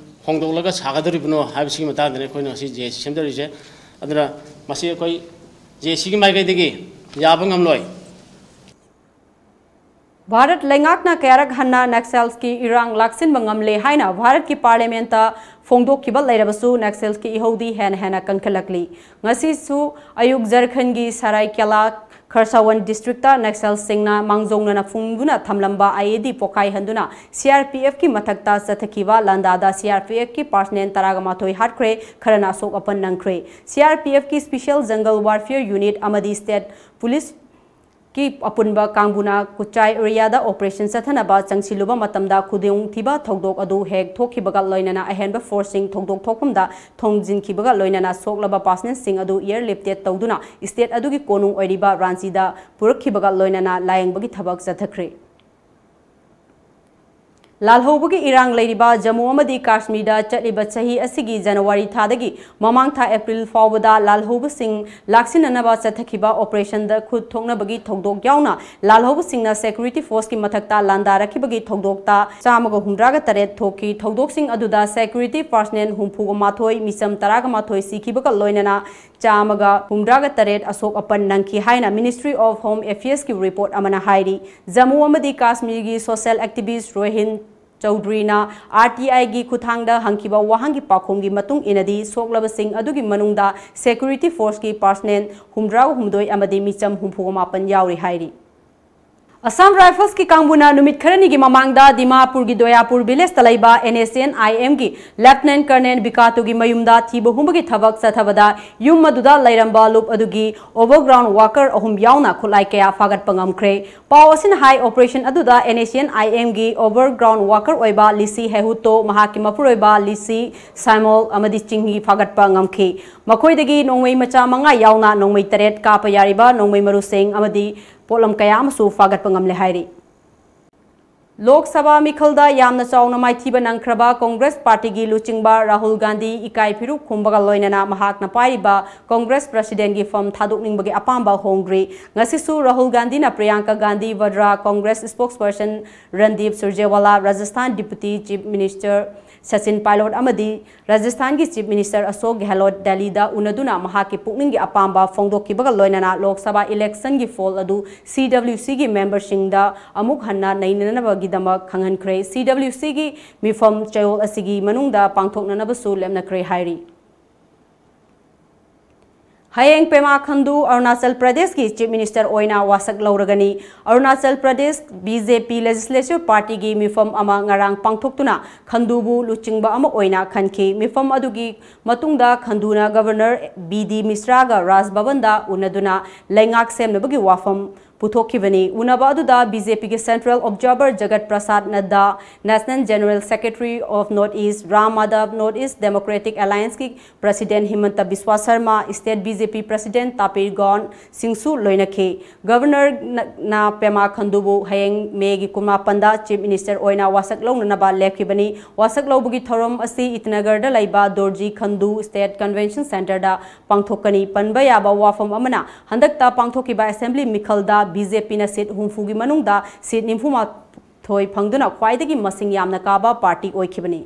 ꯍꯣꯡꯗꯣꯛꯂꯒ ꯁꯥꯒꯗꯧꯔꯤꯕꯅꯣ ꯍꯥꯏꯕꯁꯤꯒꯤ ꯃꯇꯥꯡꯗꯅꯤ ꯑꯩꯈꯣꯏꯅ ꯉꯁꯤ JAC ꯁꯦꯝꯗꯧꯔꯤꯁꯦ꯫ ꯑꯗꯨꯅ ꯃꯁꯤ ꯑꯩꯈꯣꯏ JACꯒꯤ ꯃꯥꯏꯀꯩꯗꯒꯤ ꯌꯥꯕ ꯉꯝꯂꯣꯏ꯫ ꯚꯥꯔꯠ ꯂꯩꯉꯥꯛꯅ ꯀꯌꯥꯔꯛ ꯍꯟꯅ Naxalsꯀꯤ ꯏꯔꯥꯡ ꯂꯥꯛꯁꯤꯟꯕ ꯉꯝꯂꯦ ꯍꯥꯏꯅ ꯚꯥꯔꯠꯀꯤ parliamentꯇ ꯐꯣꯡꯗꯣꯛꯈꯤꯕ ꯂꯩꯔꯕꯁꯨ Naxalsꯀꯤ ꯏꯍꯧꯗꯤ ꯍꯦꯟꯅ ꯍꯦꯟꯅ ꯀꯟꯈꯠꯂꯛꯂꯤ꯫ ꯉꯁꯤꯁꯨ ꯑꯌꯨꯛ ꯖꯔꯈꯟꯒꯤ ꯁꯔꯥꯏꯀꯦꯂꯥ ꯈꯔꯁꯥꯋꯟ districtꯇ Naxalsꯁꯤꯡꯅ ꯃꯥꯡꯖꯧꯅꯅ ꯐꯨꯝꯗꯨꯅ ꯊꯝꯂꯝꯕ IED ꯄꯣꯈꯥꯏꯍꯟꯗꯨꯅ CRPFꯀꯤ ꯃꯊꯛꯇ ꯆꯠꯊꯈꯤꯕ ꯂꯥꯟꯗꯥꯗ CRPFꯀꯤ personnel ꯇꯔꯥꯒ ꯃꯥꯊꯣꯏ ꯍꯥꯠꯈ꯭ꯔꯦ, ꯈꯔꯅ ꯑꯁꯣꯛ ꯑꯄꯟ ꯅꯪꯈ꯭ꯔꯦ꯫ CRPFꯀꯤ Special Jungle Warfare Unit ꯑꯃꯗꯤ State Police ꯀꯤ ꯑꯄꯨꯟꯕ ꯀꯥꯡꯕꯨꯅ ꯀꯨꯆꯥꯏ areaꯗ operation ꯆꯠꯊꯅꯕ ꯆꯪꯁꯤꯜꯂꯨꯕ ꯃꯇꯝꯗ ꯈꯨꯗꯣꯡꯊꯤꯕ ꯊꯧꯗꯣꯛ ꯑꯗꯨ ꯍꯦꯛ ꯊꯣꯛꯈꯤꯕꯒ ꯂꯣꯏꯅꯅ ꯑꯍꯦꯟꯕ forceꯁꯤꯡ ꯊꯧꯗꯣꯛ ꯊꯣꯛꯐꯝꯗ ꯊꯣꯝꯖꯤꯟꯈꯤꯕꯒ ꯂꯣꯏꯅꯅ ꯁꯣꯛꯂꯕ personnelꯁꯤꯡ ꯑꯗꯨ airlifted ꯇꯧꯗꯨꯅ state ꯑꯗꯨꯒꯤ ꯀꯣꯅꯨꯡ ꯑꯣꯏꯔꯤꯕ ꯔꯥꯟꯆꯤꯗ ꯄꯨꯔꯛꯈꯤꯕꯒ ꯂꯣꯏꯅꯅ ꯂꯥꯌꯦꯡꯕꯒꯤ ꯊꯕꯛ ꯆꯠꯊꯈ꯭ꯔꯦ꯫ ꯂꯥꯜꯍꯧꯕꯒꯤ ꯏꯔꯥꯡ ꯂꯩꯔꯤꯕ ꯖꯝꯃꯨ ꯑꯃꯗꯤ ꯀꯥꯁꯃꯤꯔꯗ ꯆꯠꯂꯤꯕ ꯆꯍꯤ ꯑꯁꯤꯒꯤ ꯖꯅꯋꯥꯔꯤ ꯊꯥꯗꯒꯤ ꯃꯃꯥꯡ ꯊꯥ ꯑꯦꯄ꯭ꯔꯤꯜ ꯐꯥꯎꯕꯗ ꯂꯥꯜꯍꯧꯕꯁꯤꯡ ꯂꯥꯛꯁꯤꯟꯅꯅꯕ ꯆꯠꯊꯈꯤꯕ ꯑꯣꯄꯔꯦꯁꯟꯗ ꯈꯨꯠ ꯊꯣꯛꯅꯕꯒꯤ ꯊꯧꯗꯣꯛ ꯌꯥꯎꯅ ꯂꯥꯜꯍꯧꯕꯁꯤꯡꯅ ꯁꯦꯀ꯭ꯌꯨꯔꯤꯇꯤ ꯐꯣꯔꯁꯀꯤ ꯃꯊꯛꯇ ꯂꯥꯟꯗꯥꯔꯛꯈꯤꯕꯒꯤ ꯊꯧꯗꯣꯛꯇ ꯆꯥꯝꯃꯒ ꯍꯨꯝꯗ꯭ꯔꯥꯒ ꯇꯔꯦꯠ ꯊꯣꯛꯈꯤ꯫ ꯊꯧꯗꯣꯛꯁꯤꯡ ꯑꯗꯨꯗ ꯁꯦꯀ꯭ꯌꯨꯔꯤꯇꯤ ꯄꯥꯔꯁꯅꯦꯜ ꯍꯨꯝꯐꯨꯒ ꯃꯥꯊꯣꯏ, ꯃꯤꯆꯝ ꯇꯔꯥꯒ ꯃꯥꯊꯣꯏ ꯁꯤꯈꯤꯕꯒ ꯂꯣꯏꯅꯅ ꯆꯥꯝꯃꯒ ꯍꯨꯝꯗ꯭ꯔꯥꯒ ꯇꯔꯦꯠ ꯑꯁꯣꯛ ꯑꯄꯟ ꯅꯪꯈꯤ ꯍꯥꯏꯅ Ministry of Home Affairsꯀꯤ ꯔꯤꯄꯣꯔꯠ ꯑꯃꯅ ꯍꯥꯏꯔꯤ꯫ ꯖꯝꯃꯨ ꯑꯃꯗꯤ ꯀꯥꯁꯃꯤꯔꯒꯤ ꯁꯣꯁꯤꯌꯦꯜ ꯑꯦꯛꯇꯤꯚꯤꯁ꯭ꯠ ꯔꯣꯍꯤꯟ ꯆꯧꯙꯔꯤꯅ RTIꯒꯤ ꯈꯨꯠꯊꯥꯡꯗ ꯍꯪꯈꯤꯕ ꯋꯥꯍꯪꯒꯤ ꯄꯥꯎꯈꯨꯝꯒꯤ ꯃꯇꯨꯡ ꯏꯟꯅꯗꯤ, ꯁꯣꯛꯂꯕꯁꯤꯡ ꯑꯗꯨꯒꯤ ꯃꯅꯨꯡꯗ ꯁꯦꯀ꯭ꯌꯨꯔꯤꯇꯤ ꯐꯣꯔꯁꯀꯤ ꯄꯥꯔꯁꯅꯦꯜ ꯍꯨꯝꯗ꯭ꯔꯥꯒ ꯍꯨꯝꯗꯣꯏ ꯑꯃꯗꯤ ꯃꯤꯆꯝ ꯍꯨꯝꯐꯨꯒ ꯃꯥꯄꯟ ꯌꯥꯎꯔꯤ ꯍꯥꯏꯔꯤ꯫ ꯑꯁꯥꯝ ꯔꯥꯏꯐꯜꯁꯀꯤ ꯀꯥꯡꯕꯨꯅ ꯅꯨꯃꯤꯠ ꯈꯔꯅꯤꯒꯤ ꯃꯃꯥꯡꯗ ꯗꯤꯃꯥꯄꯨꯔꯒꯤ ꯗꯣꯌꯥꯄꯨꯔ ꯚꯤꯂꯦꯖꯇ ꯂꯩꯕ NSCN-IMꯒꯤ ꯂꯦꯐꯇꯤꯅꯦꯟꯠ ꯀꯔꯅꯦꯜ ꯕꯤꯀꯥꯇꯨꯒꯤ ꯃꯌꯨꯝꯗ ꯊꯤꯕ ꯍꯨꯝꯕꯒꯤ ꯊꯕꯛ ꯆꯠꯊꯕꯗ ꯌꯨꯝ ꯑꯗꯨꯗ ꯂꯩꯔꯝꯕ ꯂꯨꯞ ꯑꯗꯨꯒꯤ ꯑꯣꯚꯔꯒ꯭ꯔꯥꯎꯟ ꯋꯥꯀꯔ ꯑꯍꯨꯝ ꯌꯥꯎꯅ ꯈꯨꯠꯂꯥꯏ ꯀꯌꯥ ꯐꯥꯒꯠꯄ ꯉꯝꯈ꯭ꯔꯦ꯫ ꯄꯥꯎ ꯑꯁꯤꯅ ꯍꯥꯏ, ꯑꯣꯄꯔꯦꯁꯟ ꯑꯗꯨꯗ NSCN-IMꯒꯤ ꯑꯣꯚꯔꯒ꯭ꯔꯥꯎꯟ ꯋꯥꯀꯔ ꯑꯣꯏꯕ ꯂꯤꯁꯤ ꯍꯦꯍꯨꯇꯣ, ꯃꯍꯥꯛꯀꯤ ꯃꯄꯨꯔꯣꯏꯕ ꯂꯤꯁꯤ ꯁꯥꯏꯃꯣꯜ ꯑꯃꯗꯤ ꯆꯤꯡꯍꯤ ꯐꯥꯒꯠꯄ ꯉꯝꯈꯤ꯫ ꯃꯈꯣꯏꯗꯒꯤ ꯅꯣꯡꯃꯩ ꯃꯆꯥ ꯃꯉꯥ ꯌꯥꯎꯅ ꯅꯣꯡꯃꯩ ꯇꯔꯦꯠ ꯀꯥꯞꯄ ꯌꯥꯔꯤꯕ ꯅꯣꯡꯃꯩ ꯃꯔꯨꯁꯤꯡ ꯑꯃꯗꯤ ꯄꯣꯠꯂꯝ ꯀꯌꯥ ꯑꯃꯁꯨ ꯐꯥꯒꯠꯄ ꯉꯝꯂꯦ ꯍꯥꯏꯔꯤ꯫ ꯂꯣꯛ ꯁꯚꯥ ꯃꯤꯈꯜꯗ ꯌꯥꯝꯅ ꯆꯥꯎꯅ ꯃꯥꯏꯊꯤꯕ ꯅꯪꯈ꯭ꯔꯕ ꯀꯣꯡꯒ꯭ꯔꯦꯁ ꯄꯥꯔꯇꯤꯒꯤ ꯂꯨꯆꯤꯡꯕ ꯔꯥꯍꯨꯜ ꯒꯥꯟꯙꯤ ꯏꯀꯥꯏ ꯐꯤꯔꯨꯛ ꯈꯨꯝꯕꯒ ꯂꯣꯏꯅꯅ ꯃꯍꯥꯛꯅ ꯄꯥꯏꯔꯤꯕ ꯀꯣꯡꯒ꯭ꯔꯦꯁ ꯄ꯭ꯔꯁꯤꯗꯦꯟꯒꯤ ꯐꯝ ꯊꯥꯗꯣꯛꯅꯤꯡꯕꯒꯤ ꯑꯄꯥꯝꯕ ꯍꯣꯡꯗ꯭ꯔꯤ꯫ ꯉꯁꯤꯁꯨ ꯔꯥꯍꯨꯜ ꯒꯥꯟꯙꯤꯅ Priyanka Gandhi Vadra, Congress spokesperson Randeep Surjewala, Rajasthan deputy chief minister Sachin Pilot ꯑꯃꯗꯤ ꯔꯥꯖꯁꯊꯥꯟꯒꯤ ꯆꯤꯐ ꯃꯤꯅꯤꯁꯇꯔ ꯑꯁꯣꯛ ꯒꯦꯍꯂꯣꯠ ꯗꯦꯜꯂꯤꯗ ꯎꯅꯗꯨꯅ ꯃꯍꯥꯛꯀꯤ ꯄꯨꯛꯅꯤꯡꯒꯤ ꯑꯄꯥꯝꯕ ꯐꯣꯡꯗꯣꯛꯈꯤꯕꯒ ꯂꯣꯏꯅꯅ ꯂꯣꯛ ꯁꯚꯥ ꯏꯂꯦꯛꯁꯟꯒꯤ ꯐꯣꯜ ꯑꯗꯨ CWCꯒꯤ ꯃꯦꯝꯕꯔꯁꯤꯡꯗ ꯑꯃꯨꯛ ꯍꯟꯅ ꯅꯩꯅꯅꯕꯒꯤꯗꯃꯛ ꯈꯪꯍꯟꯈ꯭ꯔꯦ꯫ CWCꯒꯤ ꯃꯤꯐꯝ ꯆꯌꯣꯜ ꯑꯁꯤꯒꯤ ꯃꯅꯨꯡꯗ ꯄꯥꯡꯊꯣꯛꯅꯅꯕꯁꯨ ꯂꯦꯞꯅꯈ꯭ꯔꯦ ꯍꯥꯏꯔꯤ꯫ ꯍꯌꯦꯡ ꯄꯦꯃꯥ ꯈꯟꯗꯨ ꯑꯔꯨꯅꯥꯆꯜ ꯄ꯭ꯔꯗꯦꯁꯀꯤ ꯆꯤꯐ ꯃꯤꯅꯤꯁꯇꯔ ꯑꯣꯏꯅ ꯋꯥꯁꯛ ꯂꯧꯔꯒꯅꯤ꯫ ꯑꯔꯨꯅꯥꯆꯜ ꯄ꯭ꯔꯗꯦꯁ BJP ꯂꯦꯖꯤꯁꯂꯦꯇꯤꯚ ꯄꯥꯔꯇꯤꯒꯤ ꯃꯤꯐꯝ ꯑꯃ ꯉꯔꯥꯡ ꯄꯥꯡꯊꯣꯛꯇꯨꯅ ꯈꯟꯗꯨꯕꯨ ꯂꯨꯆꯤꯡꯕ ꯑꯃ ꯑꯣꯏꯅ ꯈꯟꯈꯤ꯫ ꯃꯤꯐꯝ ꯑꯗꯨꯒꯤ ꯃꯇꯨꯡꯗ ꯈꯟꯗꯨꯅ ꯒꯚꯔꯅꯔ BD ꯃꯤꯁ꯭ꯔꯥꯒ ꯔꯥꯖ ꯚꯕꯟꯗ ꯎꯅꯗꯨꯅ ꯂꯩꯉꯥꯛ ꯁꯦꯝꯅꯕꯒꯤ ꯋꯥꯐꯝ ꯄꯨꯊꯣꯛꯈꯤꯕꯅꯤ꯫ ꯎꯅꯕ ꯑꯗꯨꯗ ꯕꯤ ꯖꯦ ꯄꯤꯒꯤ Central Observer Jagat Prasad Nadda, National General Secretary of North East Ram Madhav, North East Democratic Allianceꯀꯤ President Himanta Biswa Sarma, State B J P President Tapir Gaon ꯁꯤꯡꯁꯨ ꯂꯣꯏꯅꯈꯤ꯫ Governor ꯅ, ꯅ ꯄꯦꯃꯥ ꯈꯟꯗꯨꯕꯨ ꯍꯌꯦꯡ ꯃꯦꯒꯤ ꯀꯨꯟꯃꯥꯄꯟꯗ Chief Minister ꯑꯣꯏꯅ ꯋꯥꯁꯛ ꯂꯧꯅꯅꯕ ꯂꯦꯞꯈꯤꯕꯅꯤ꯫ ꯋꯥꯁꯛ ꯂꯧꯕꯒꯤ ꯊꯧꯔꯝ ꯑꯁꯤ ꯏꯇꯅꯒꯔꯗ ꯂꯩꯕ ꯗꯣꯔꯖꯤ ꯈꯟꯗꯨ State Convention Centreꯗ ꯄꯥꯡꯊꯣꯛꯀꯅꯤ꯫ ꯄꯟꯕ ꯌꯥꯕ ꯋꯥꯐꯝ ꯑꯃꯅ, ꯍꯟꯗꯛꯇ ꯄꯥꯡꯊꯣꯛꯈꯤꯕ Assembly ꯃꯤꯈꯜꯗ B J Pꯅ seat ꯍꯨꯝꯐꯨꯒꯤ ꯃꯅꯨꯡꯗ seat ꯅꯤꯐꯨꯃꯥꯊꯣꯏ ꯐꯪꯗꯨꯅ ꯈ꯭ꯋꯥꯏꯗꯒꯤ ꯃꯁꯤꯡ ꯌꯥꯝꯅ ꯀꯥꯕ party ꯑꯣꯏꯈꯤꯕꯅꯤ꯫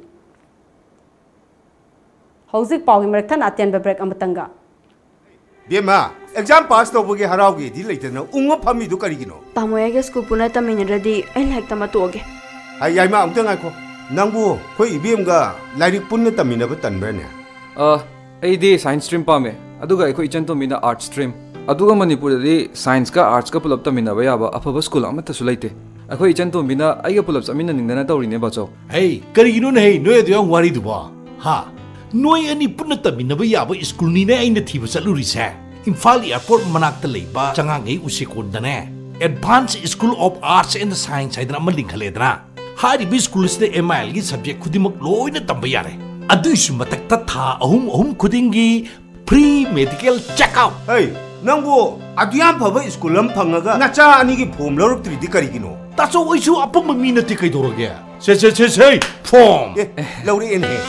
ꯍꯧꯖꯤꯛ ꯄꯥꯎꯒꯤ ꯃꯔꯛ ꯊꯠꯅ ꯑꯇꯦꯟꯕ break ꯑꯃꯇꯪꯒ꯫ ꯕꯦꯝꯃ, exam pass ꯇꯧꯕꯒꯤ ꯍꯔꯥꯎꯒꯦꯗꯤ ꯂꯩꯇꯅ ꯎꯪꯉ ꯐꯝꯃꯤꯗꯨ ꯀꯔꯤꯒꯤꯅꯣ? ꯇꯥꯃꯣ, ꯑꯩꯒ ꯁ꯭ꯀꯨꯜ ꯄꯨꯟꯅ ꯇꯝꯃꯤꯟꯅꯗ꯭ꯔꯗꯤ ꯑꯩ ꯂꯥꯏꯔꯤꯛ ꯇꯝꯕ ꯇꯣꯛꯑꯒꯦ꯫ ꯍꯥꯏ, ꯌꯥꯏꯃ, ꯑꯃꯨꯛꯇ ꯉꯥꯏꯈꯣ꯫ ꯅꯪꯕꯨ ꯑꯩꯈꯣꯏ ꯏꯕꯦꯝꯒ ꯂꯥꯏꯔꯤꯛ ꯄꯨꯟꯅ ꯇꯝꯃꯤꯟꯅꯕ ꯇꯟꯕ꯭ꯔꯅꯦ? ꯑ, ꯑꯩꯗꯤ science stream ꯄꯥꯝꯃꯦ, ꯑꯗꯨꯒ ꯑꯩꯈꯣꯏ ꯏꯆꯟ ꯇꯣꯝꯕꯤꯅ arts stream꯫ ꯑꯗꯨꯒ ꯃꯅꯤꯄꯨꯔꯗꯗꯤ scienceꯀ artsꯀ ꯄꯨꯂꯞ ꯇꯝꯃꯤꯟꯅꯕ ꯌꯥꯕ ꯑꯐꯕ ꯁ꯭ꯀꯨꯜ ꯑꯃꯠꯇꯁꯨ ꯂꯩꯇꯦ꯫ ꯑꯩꯈꯣꯏ ꯏꯆꯟ ꯇꯣꯝꯕꯤꯅ ꯑꯩꯒ ꯄꯨꯂꯞ ꯆꯠꯃꯤꯟꯅꯅꯤꯡꯗꯅ ꯇꯧꯔꯤꯅꯦ, ꯕꯥꯆꯧ꯫ ꯍꯩ, ꯀꯔꯤꯒꯤꯅꯣꯅꯦ ꯍꯩ, ꯅꯣꯏ ꯑꯗꯨ ꯌꯥꯝ ꯋꯥꯔꯤꯗꯨꯕꯣ? ꯍꯥ? ꯅꯣꯏ ꯑꯅꯤ ꯄꯨꯟꯅ ꯇꯝꯃꯤꯟꯅꯕ ꯌꯥꯕ ꯁ꯭ꯀꯨꯜꯅꯤꯅꯦ ꯑꯩꯅ ꯊꯤꯕ ꯆꯠꯂꯨꯔꯤꯁꯦ꯫ ꯏꯝꯐꯥꯜ airport ꯃꯅꯥꯛꯇ ꯂꯩꯕ ꯆꯉꯥꯡꯒꯩ ꯎꯆꯦꯀꯣꯟꯗꯅꯦ, Advanced School of Arts and Science ꯍꯥꯏꯗꯅ ꯑꯃ ꯂꯤꯡꯈꯠꯂꯦꯗꯅ꯫ ꯍꯥꯏꯔꯤꯕ ꯁ꯭ꯀꯨꯜ ꯑꯁꯤꯗ M I L ꯒꯤ subject ꯈꯨꯗꯤꯡꯃꯛ ꯂꯣꯏꯅ ꯇꯝꯕ ꯌꯥꯔꯦ꯫ ꯑꯗꯨꯏꯁꯨ ꯃꯊꯛꯇ ꯊꯥ ꯑꯍꯨꯝ ꯑꯍꯨꯝ ꯈꯨꯗꯤꯡꯒꯤ free medical check up꯫ ꯍꯩ, ꯅꯪꯕꯨ ꯑꯗꯨ ꯌꯥꯝ ꯐꯕ ꯁ꯭ꯀꯨꯜ ꯑꯃ ꯐꯪꯉꯒ ꯅꯆꯥ ꯑꯅꯤꯒꯤ form ꯂꯧꯔꯛꯇ꯭ꯔꯤꯗꯤ ꯀꯔꯤꯒꯤꯅꯣ? ꯇꯥꯆꯧ, ꯑꯩꯁꯨ ꯑꯄꯪꯕ ꯃꯤ ꯅꯠꯇꯦ, ꯀꯩꯗꯧꯔꯒꯦ? ꯁꯦ, ꯁꯦ, ꯁꯦ, ꯁꯦ, form! ꯑꯦ, ꯂꯧꯔꯛꯑꯦꯅꯦꯍꯦ꯫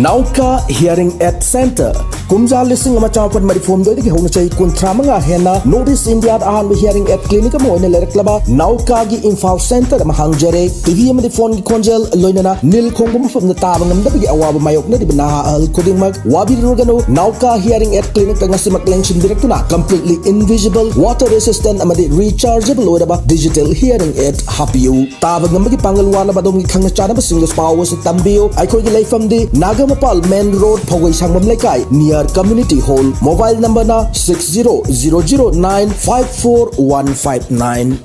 Nauka Hearing Aid Center꯫ ꯀꯨꯝꯖꯥ ꯂꯤꯁꯤꯡ ꯑꯃ ꯆꯃꯥꯄꯟ ꯃꯔꯤꯐꯨ ꯍꯨꯝꯗꯣꯏꯗꯒꯤ ꯍꯧꯅ ꯆꯍꯤ ꯀꯨꯟꯊ꯭ꯔꯥ ꯃꯉꯥ ꯍꯦꯟꯅ North East Indiaꯗ ꯑꯍꯥꯟꯕ hearing aid clinic ꯑꯃ ꯑꯣꯏꯅ ꯂꯩꯔꯛꯂꯕ Naukaꯒꯤ ꯏꯝꯐꯥꯜ center ꯑꯃ ꯍꯥꯡꯖꯔꯦ꯫ T V ꯑꯃꯗꯤ phoneꯒꯤ ꯈꯣꯟꯖꯦꯜ, ꯂꯣꯏꯅꯅ ꯅꯤꯜ ꯈꯣꯡꯕ ꯃꯐꯝꯗ ꯇꯥꯕ ꯉꯝꯗꯕꯒꯤ ꯑꯋꯥꯕ ꯃꯥꯌꯣꯛꯅꯔꯤꯕ ꯅꯍꯥ ꯑꯍꯜ ꯈꯨꯗꯤꯡꯃꯛ ꯋꯥꯕꯤꯔꯨꯔꯒꯅꯨ꯫ Nauka Hearing Aid Clinicꯇ ꯉꯁꯤꯃꯛ ꯂꯦꯡꯁꯤꯟꯕꯤꯔꯛꯇꯨꯅ completely invisible, water resistant ꯑꯃꯗꯤ rechargeable ꯑꯣꯏꯔꯕ digital hearing aid ꯍꯥꯞꯄꯤꯌꯨ꯫ ꯇꯥꯕ ꯉꯝꯕꯒꯤ ꯄꯥꯡꯒꯜ ꯋꯥꯠꯂꯕ ꯑꯗꯣꯝꯒꯤ ꯈꯪꯅ ꯆꯥꯟꯅꯕꯁꯤꯡꯗꯁꯨ ꯄꯥꯎ ꯑꯁꯤ ꯇꯝꯕꯤꯌꯨ꯫ ꯑꯩꯈꯣꯏꯒꯤ ꯂꯩꯐꯝꯗꯤ ꯅꯥꯒꯥꯃꯄꯥꯜ main road, ꯐꯧꯒꯩ ꯁꯥꯡꯕꯝ ꯂꯩꯀꯥꯏ, near community hall꯫ Mobile numberꯅ six zero zero zero nine five four one five nine꯫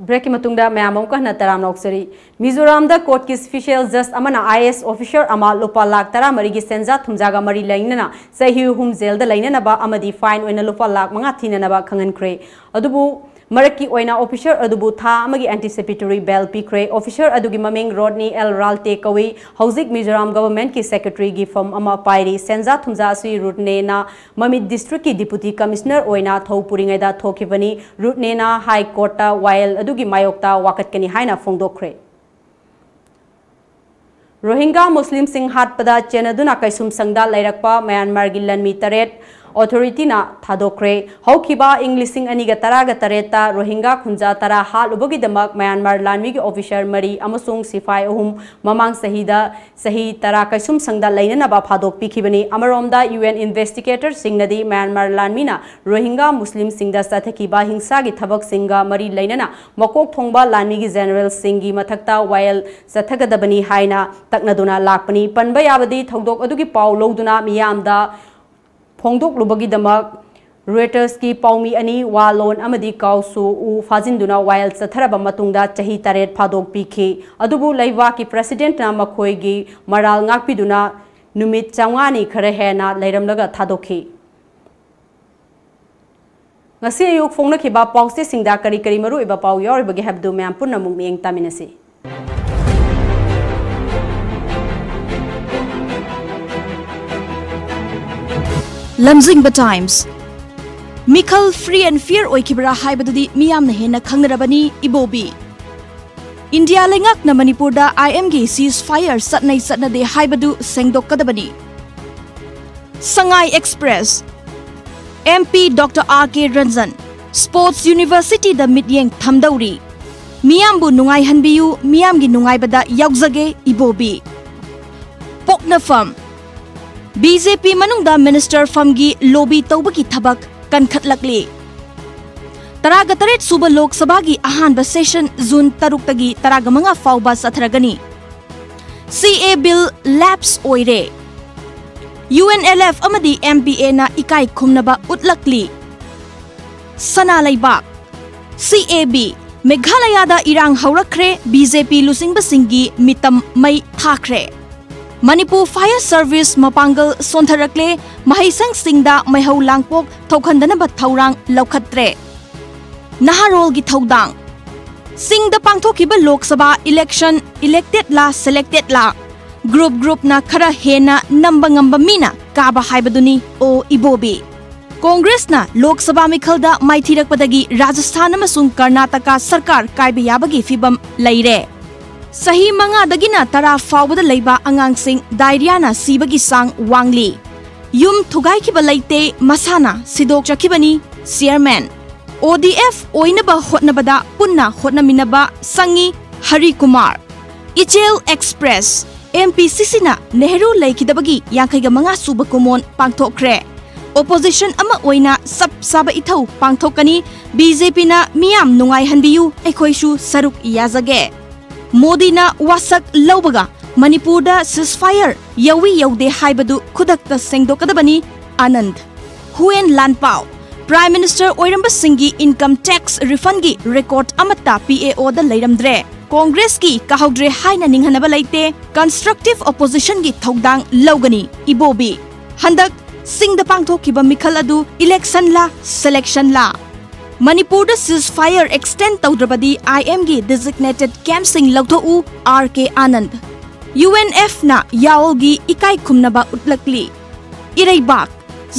ꯕ꯭ꯔꯦꯛꯀꯤ ꯃꯇꯨꯡꯗ ꯃꯌꯥꯝ ꯑꯃꯨꯛꯀ ꯍꯟꯅ ꯇꯔꯥꯝꯅ ꯑꯣꯛꯆꯔꯤ꯫ ꯃꯤꯖꯣꯔꯥꯝꯗ ꯀꯣꯔꯠꯀꯤ ꯁ꯭ꯄꯤꯁꯦꯜ ꯖꯖ ꯑꯃꯅ ꯑꯥꯏ ꯑꯦ ꯑꯦꯁ ꯑꯣꯐꯤꯁꯔ ꯑꯃ ꯂꯨꯄꯥ ꯂꯥꯈ ꯇꯔꯥꯃꯔꯤꯒꯤ ꯁꯦꯟꯖꯥ ꯊꯨꯝꯖꯥꯒ ꯃꯔꯤ ꯂꯩꯅꯅ ꯆꯍꯤ ꯑꯍꯨꯝ ꯖꯦꯜꯗ ꯂꯩꯅꯅꯕ ꯑꯃꯗꯤ ꯐꯥꯏꯟ ꯑꯣꯏꯅ ꯂꯨꯄꯥ ꯂꯥꯈ ꯃꯉꯥ ꯊꯤꯅꯅꯕ ꯈꯪꯍꯟꯈ꯭ꯔꯦ꯫ ꯑꯗꯨꯕꯨ ꯃꯔꯛꯀꯤ ꯑꯣꯏꯅ ꯑꯣꯐꯤꯁꯔ ꯑꯗꯨꯕꯨ ꯊꯥ ꯑꯃꯒꯤ ꯑꯦꯟꯇꯤꯁꯤꯄꯦꯇꯣꯔꯤ ꯕꯦꯜ ꯄꯤꯈ꯭ꯔꯦ꯫ ꯑꯣꯐꯤꯁꯔ ꯑꯗꯨꯒꯤ ꯃꯃꯤꯡ ꯔꯣꯗꯅꯤ ꯑꯦꯜ ꯔꯥꯜꯇꯦ ꯀꯧꯏ꯫ ꯍꯧꯖꯤꯛ ꯃꯤꯖꯣꯔꯥꯝ ꯒꯚꯔꯟꯃꯦꯟꯠꯀꯤ ꯁꯦꯀ꯭ꯔꯦꯇꯔꯤꯒꯤ ꯐꯝ ꯑꯃ ꯄꯥꯏꯔꯤ꯫ ꯁꯦꯟꯖꯥ ꯊꯨꯝꯖꯥ ꯑꯁꯤ ꯔꯨꯠꯅꯦꯅ ꯃꯃꯤꯠ ꯗꯤꯁꯇ꯭ꯔꯤꯛꯀꯤ ꯗꯤꯄꯨꯇꯤ ꯀꯃꯤꯁꯅꯔ ꯑꯣꯏꯅ ꯊꯧ ꯄꯨꯔꯤꯉꯩꯗ ꯊꯣꯛꯈꯤꯕꯅꯤ꯫ ꯔꯨꯠꯅꯦꯅ ꯍꯥꯏ ꯀꯣꯔꯠꯇ ꯋꯥꯌꯦꯜ ꯑꯗꯨꯒꯤ ꯃꯥꯌꯣꯛꯇ ꯋꯥꯀꯠꯀꯅꯤ ꯍꯥꯏꯅ ꯐꯣꯡꯗꯣꯛꯈ꯭ꯔꯦ꯫ ꯔꯣꯍꯤꯡꯒꯥ ꯃꯨꯁꯂꯤꯝꯁꯤꯡ ꯍꯥꯠꯄꯗ ꯆꯦꯟꯅꯗꯨꯅ ꯀꯩꯁꯨꯝꯁꯪꯗ ꯂꯩꯔꯛꯄ ꯃ꯭ꯌꯥꯟꯃꯥꯔꯒꯤ ꯂꯟꯃꯤ ꯇꯔꯦꯠ ꯑꯣꯊꯣꯔꯤꯇꯤꯅ ꯊꯥꯗꯣꯛꯈ꯭ꯔꯦ꯫ ꯍꯧꯈꯤꯕ ꯏꯪ ꯂꯤꯁꯤꯡ ꯑꯅꯤꯒ ꯇꯔꯥꯒ ꯇꯔꯦꯠꯇ ꯔꯣꯍꯤꯡꯒꯥ ꯈꯨꯟꯖꯥ ꯇꯔꯥ ꯍꯥꯠꯂꯨꯕꯒꯤꯗꯃꯛ ꯃ꯭ꯌꯥꯟꯃꯥꯔ ꯂꯥꯟꯃꯤꯒꯤ ꯑꯣꯐꯤꯁꯔ ꯃꯔꯤ ꯑꯃꯁꯨꯡ ꯁꯤꯐꯥꯏ ꯑꯍꯨꯝ ꯃꯃꯥꯡ ꯆꯍꯤꯗ ꯆꯍꯤ ꯇꯔꯥ ꯀꯩꯁꯨꯝꯁꯪꯗ ꯂꯩꯅꯅꯕ ꯐꯥꯗꯣꯛꯄꯤꯈꯤꯕꯅꯤ꯫ ꯑꯃꯔꯣꯝꯗ, ꯌꯨ ꯑꯦꯟ ꯏꯟꯚꯦꯁꯇꯤꯒꯦꯇꯔꯁꯤꯡꯅꯗꯤ ꯃ꯭ꯌꯥꯟꯃꯥꯔ ꯂꯥꯟꯃꯤꯅ ꯔꯣꯍꯤꯡꯒꯥ ꯃꯨꯁꯂꯤꯝꯁꯤꯡꯗ ꯆꯠꯊꯈꯤꯕ ꯍꯤꯡꯁꯥꯒꯤ ꯊꯕꯛꯁꯤꯡꯒ ꯃꯔꯤ ꯂꯩꯅꯅ ꯃꯀꯣꯛ ꯊꯣꯡꯕ ꯂꯥꯟꯃꯤꯒꯤ ꯖꯦꯅꯔꯦꯜꯁꯤꯡꯒꯤ ꯃꯊꯛꯇ ꯋꯥꯌꯦꯜ ꯆꯠꯊꯒꯗꯕꯅꯤ ꯍꯥꯏꯅ ꯇꯛꯅꯗꯨꯅ ꯂꯥꯛꯄꯅꯤ꯫ ꯄꯟꯕ ꯌꯥꯕꯗꯤ, ꯊꯧꯗꯣꯛ ꯑꯗꯨꯒꯤ ꯄꯥꯎ ꯂꯧꯗꯨꯅ ꯃꯤꯌꯥꯝꯗ ꯐꯣꯡꯗꯣꯛꯂꯨꯕꯒꯤꯗꯃꯛ ꯔꯣꯏꯇꯔꯁꯀꯤ ꯄꯥꯎꯃꯤ ꯑꯅꯤ ꯋꯥ ꯂꯣꯟ ꯑꯃꯗꯤ ꯀꯥꯎꯁꯨ ꯎ ꯐꯥꯖꯤꯟꯗꯨꯅ ꯋꯥꯌꯦꯜ ꯆꯠꯊꯔꯕ ꯃꯇꯨꯡꯗ ꯆꯍꯤ ꯇꯔꯦꯠ ꯐꯥꯗꯣꯛꯄꯤꯈꯤ꯫ ꯑꯗꯨꯕꯨ ꯂꯩꯕꯥꯛꯀꯤ ꯄ꯭ꯔꯦꯁꯤꯗꯦꯟꯠꯅ ꯃꯈꯣꯏꯒꯤ ꯃꯔꯥꯜ ꯉꯥꯛꯄꯤꯗꯨꯅ ꯅꯨꯃꯤꯠ ꯆꯥꯝꯃꯉꯥꯅꯤ ꯈꯔ ꯍꯦꯟꯅ ꯂꯩꯔꯝꯂꯒ ꯊꯥꯗꯣꯛꯈꯤ꯫ ꯉꯁꯤ ꯑꯌꯨꯛ ꯐꯣꯡꯅꯈꯤꯕ ꯄꯥꯎꯆꯦꯁꯤꯡꯗ ꯀꯔꯤ ꯀꯔꯤ ꯃꯔꯨꯑꯣꯏꯕ ꯄꯥꯎ ꯌꯥꯎꯔꯤꯕꯒꯦ ꯍꯥꯏꯕꯗꯨ ꯃꯌꯥꯝ ꯄꯨꯟꯅ ꯑꯃꯨꯛ ꯃꯤꯠꯌꯦꯡ ꯇꯥꯃꯤꯟꯅꯁꯤ꯫ ꯂꯝꯖꯤꯡꯕ ꯇꯥꯏꯝꯁ꯫ ꯃꯤꯈꯜ free and fair ꯑꯣꯏꯈꯤꯕ꯭ꯔꯥ ꯍꯥꯏꯕꯗꯨꯗꯤ ꯃꯤꯌꯥꯝꯅ ꯍꯦꯟꯅ ꯈꯪꯅꯔꯕꯅꯤ꯫ ꯏꯕꯣꯕꯤ꯫ ꯏꯟꯗꯤꯌꯥ ꯂꯩꯉꯥꯛꯅ ꯃꯅꯤꯄꯨꯔꯗ ꯑꯥꯏ ꯑꯦꯝꯒꯤ ceasefire ꯆꯠꯅꯩ ꯆꯠꯅꯗꯦ ꯍꯥꯏꯕꯗꯨ ꯁꯦꯡꯗꯣꯛꯀꯗꯕꯅꯤ꯫ Sangai Express. M P doctor R K Ranjan sports universityꯗ ꯃꯤꯠꯌꯦꯡ ꯊꯝꯗꯧꯔꯤ꯫ ꯃꯤꯌꯥꯝꯕꯨ ꯅꯨꯡꯉꯥꯏꯍꯟꯕꯤꯌꯨ, ꯃꯤꯌꯥꯝꯒꯤ ꯅꯨꯡꯉꯥꯏꯕꯗ ꯌꯥꯎꯖꯒꯦ ꯏꯕꯣꯕꯤ꯫ ꯄꯣꯛꯅꯐꯝ꯫ ꯕꯤ ꯖꯦ ꯄꯤ ꯃꯅꯨꯡꯗ ꯃꯤꯅꯤꯁꯇꯔ ꯐꯝꯒꯤ ꯂꯣꯕꯤ ꯇꯧꯕꯒꯤ ꯊꯕꯛ ꯀꯟꯈꯠꯂꯛꯂꯤ꯫ ꯇꯔꯥꯒ ꯇꯔꯦꯠ ꯁꯨꯕ ꯂꯣꯛ ꯁꯚꯥꯒꯤ ꯑꯍꯥꯟꯕ ꯁꯦꯁꯟ ꯖꯨꯟ ꯇꯔꯨꯛꯇꯒꯤ ꯇꯔꯥꯒ ꯃꯉꯥ ꯐꯥꯎꯕ ꯆꯠꯊꯔꯒꯅꯤ꯫ ꯁꯤ ꯑꯦ ꯕꯤꯜ ꯂꯦꯞꯁ ꯑꯣꯏꯔꯦ꯫ ꯌꯨ ꯑꯦꯟ ꯑꯦꯜ ꯑꯦꯐ ꯑꯃꯗꯤ ꯑꯦꯝ ꯄꯤ ꯑꯦꯅ ꯏꯀꯥꯏ ꯈꯨꯝꯅꯕ ꯎꯠꯂꯛꯂꯤ꯫ ꯁꯅꯥ ꯂꯩꯕꯥꯛ꯫ ꯁꯤ ꯑꯦ ꯕꯤ ꯃꯦꯘꯥꯂꯌꯥꯗ ꯏꯔꯥꯡ ꯍꯧꯔꯛꯈ꯭ꯔꯦ, ꯕꯤ ꯖꯦ ꯄꯤ ꯂꯨꯆꯤꯡꯕꯁꯤꯡꯒꯤ ꯃꯤꯇꯝ ꯃꯩ ꯊꯥꯈ꯭ꯔꯦ꯫ ꯃꯅꯤꯄꯨꯔ ꯐꯥꯌꯔ ꯁꯔꯚꯤꯁ ꯃꯄꯥꯡꯒꯜ ꯁꯣꯟꯊꯔꯛꯂꯦ, ꯃꯍꯩꯁꯪꯁꯤꯡꯗ ꯃꯩꯍꯧ ꯂꯥꯡꯄꯣꯛ ꯊꯣꯛꯍꯟꯗꯅꯕ ꯊꯧꯔꯥꯡ ꯂꯧꯈꯠꯇ꯭ꯔꯦ꯫ ꯅꯍꯥꯔꯣꯜꯒꯤ ꯊꯧꯗꯥꯡ꯫ ꯁꯤꯡꯗ ꯄꯥꯡꯊꯣꯛꯈꯤꯕ ꯂꯣꯛ ꯁꯚꯥ ꯏꯂꯦꯛꯁꯟ, ꯏꯂꯦꯛꯇꯦꯗꯂꯥ ꯁꯦꯂꯦꯛꯇꯦꯗꯂꯥ, ꯒ꯭ꯔꯨꯞ ꯒ꯭ꯔꯨꯞꯅ ꯈꯔ ꯍꯦꯟꯅ ꯅꯝꯕ ꯉꯝꯕ ꯃꯤꯅ ꯀꯥꯕ ꯍꯥꯏꯕꯗꯨꯅꯤ ꯑꯣ ꯏꯕꯣꯕꯤ꯫ ꯀꯣꯡꯒ꯭ꯔꯦꯁꯅ ꯂꯣꯛ ꯁꯚꯥ ꯃꯤꯈꯜꯗ ꯃꯥꯏꯊꯤꯔꯛꯄꯗꯒꯤ ꯔꯥꯖꯁꯊꯥꯟ ꯑꯃꯁꯨꯡ ꯀꯔꯅꯥꯇꯀꯥ ꯁꯔꯀꯥꯔ ꯀꯥꯏꯕ ꯌꯥꯕꯒꯤ ꯐꯤꯚꯝ ꯂꯩꯔꯦ꯫ ꯆꯍꯤ ꯃꯉꯥꯗꯒꯤꯅ ꯇꯔꯥ ꯐꯥꯎꯕꯗ ꯂꯩꯕ ꯑꯉꯥꯡꯁꯤꯡ ꯗꯥꯏꯔꯤꯌꯥꯅ ꯁꯤꯕꯒꯤ ꯆꯥꯡ ꯋꯥꯡꯂꯤ꯫ ꯌꯨꯝ ꯊꯨꯒꯥꯏꯈꯤꯕ ꯂꯩꯇꯦ, ꯃꯁꯥꯅ ꯁꯤꯗꯣꯛꯆꯈꯤꯕꯅꯤ ꯆꯤꯌꯔꯃꯦꯟ꯫ ꯑꯣ ꯗꯤ ꯑꯦꯐ ꯑꯣꯏꯅꯕ ꯍꯣꯠꯅꯕꯗ ꯄꯨꯟꯅ ꯍꯣꯠꯅꯃꯤꯟꯅꯕ ꯁꯪꯉꯤ ꯍꯔꯤ ꯀꯨꯃꯥꯔ꯫ ꯏꯆꯦꯜ ꯑꯦꯛꯁꯄ꯭ꯔꯦꯁ, ꯑꯦꯝ ꯄꯤ ꯁꯤ ꯁꯤꯅ ꯅꯦꯍꯔꯨ ꯂꯩꯈꯤꯗꯕꯒꯤ ꯌꯥꯡꯈꯩꯒ ꯃꯉꯥ ꯁꯨꯕ ꯀꯨꯝꯑꯣꯟ ꯄꯥꯡꯊꯣꯛꯈ꯭ꯔꯦ꯫ ꯑꯣꯄꯣꯖꯤꯁꯟ ꯑꯃ ꯑꯣꯏꯅ ꯆꯞ ꯆꯥꯕ ꯏꯊꯧ ꯄꯥꯡꯊꯣꯛꯀꯅꯤ, ꯕꯤ ꯖꯦ ꯄꯤꯅ ꯃꯤꯌꯥꯝ ꯅꯨꯡꯉꯥꯏꯍꯟꯕꯤꯌꯨ, ꯑꯩꯈꯣꯏꯁꯨ ꯁꯔꯨꯛ ꯌꯥꯖꯒꯦ꯫ ꯃꯣꯗꯤꯅ ꯋꯥꯁꯛ ꯂꯧꯕꯒ ꯃꯅꯤꯄꯨꯔꯗ ceasefire ꯌꯧꯏ ꯌꯧꯗꯦ ꯍꯥꯏꯕꯗꯨ ꯈꯨꯗꯛꯇ ꯁꯦꯡꯗꯣꯛꯀꯗꯕꯅꯤ, ꯑꯥꯅꯟꯗ꯫ ꯍꯨꯋꯦꯟ ꯂꯥꯟꯄꯥꯎ, ꯄ꯭ꯔꯥꯏꯝ ꯃꯤꯅꯤꯁꯇꯔ ꯑꯣꯏꯔꯝꯕꯁꯤꯡꯒꯤ ꯏꯟꯀꯝ ꯇꯦꯛꯁ ꯔꯤꯐꯟꯒꯤ ꯔꯦꯀꯣꯔꯗ ꯑꯃꯠꯇ ꯄꯤ ꯑꯦ ꯑꯣꯗ ꯂꯩꯔꯝꯗ꯭ꯔꯦ꯫ ꯀꯣꯡꯒ꯭ꯔꯦꯁꯀꯤ ꯀꯥꯍꯧꯗ꯭ꯔꯦ ꯍꯥꯏꯅ ꯅꯤꯡꯍꯟꯅꯕ ꯂꯩꯇꯦ, ꯀꯟꯁꯇ꯭ꯔꯛꯇꯤꯚ ꯑꯣꯄꯣꯖꯤꯁꯟꯒꯤ ꯊꯧꯗꯥꯡ ꯂꯧꯒꯅꯤ, ꯏꯕꯣꯕꯤ꯫ ꯍꯟꯗꯛ ꯁꯤꯡꯗ ꯄꯥꯡꯊꯣꯛꯈꯤꯕ ꯃꯤꯈꯜ ꯑꯗꯨ ꯏꯂꯦꯛꯁꯟꯂꯥ ꯁꯦꯂꯦꯛꯁꯟꯂꯥ? ꯃꯅꯤꯄꯨꯔꯗ ceasefire extend ꯇꯧꯗ꯭ꯔꯕꯗꯤ ꯑꯥꯏ ꯑꯦꯝꯒꯤ designated campꯁꯤꯡ ꯂꯧꯊꯣꯛꯎ, R K Anand. U N ꯑꯦꯐꯅ ꯌꯥꯑꯣꯜꯒꯤ ꯏꯀꯥꯏ ꯈꯨꯝꯅꯕ ꯎꯠꯂꯛꯂꯤ꯫ ꯏꯔꯩꯕꯥꯛ,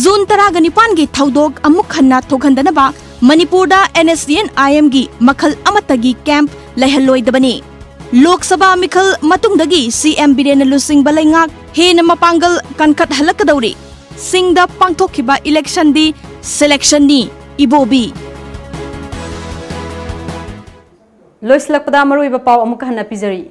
ꯖꯨꯟ ꯇꯔꯥꯒ ꯅꯤꯄꯥꯟꯒꯤ ꯊꯧꯗꯣꯛ ꯑꯃꯨꯛ ꯍꯟꯅ ꯊꯣꯛꯍꯟꯗꯅꯕ ꯃꯅꯤꯄꯨꯔꯗ ꯑꯦꯟ ꯑꯦꯁ ꯗꯤ ꯑꯦꯟ ꯑꯥꯏ ꯑꯦꯝꯒꯤ ꯃꯈꯜ ꯑꯃꯠꯇꯒꯤ ꯀꯦꯝꯞ ꯂꯩꯍꯜꯂꯣꯏꯗꯕꯅꯤ꯫ ꯂꯣꯛ ꯁꯚꯥ ꯃꯤꯈꯜ ꯃꯇꯨꯡꯗꯒꯤ ꯁꯤ ꯑꯦꯝ ꯕꯤꯔꯦꯟꯅ ꯂꯨꯆꯤꯡꯕ ꯂꯩꯉꯥꯛ ꯍꯦꯟꯅ ꯃꯄꯥꯡꯒꯜ ꯀꯟꯈꯠꯍꯜꯂꯛꯀꯗꯧꯔꯤ꯫ ꯁꯤꯡꯗ ꯄꯥꯡꯊꯣꯛꯈꯤꯕ ꯏꯂꯦꯛꯁꯟꯗꯤ ꯁꯦꯂꯦꯛꯁꯟꯅꯤ, ꯏꯕꯣꯕꯤ꯫ ꯂꯣꯏꯁꯤꯜꯂꯛꯄꯗ ꯃꯔꯨꯑꯣꯏꯕ ꯄꯥꯎ ꯑꯃꯨꯛꯀ ꯍꯟꯅ ꯄꯤꯖꯔꯤ꯫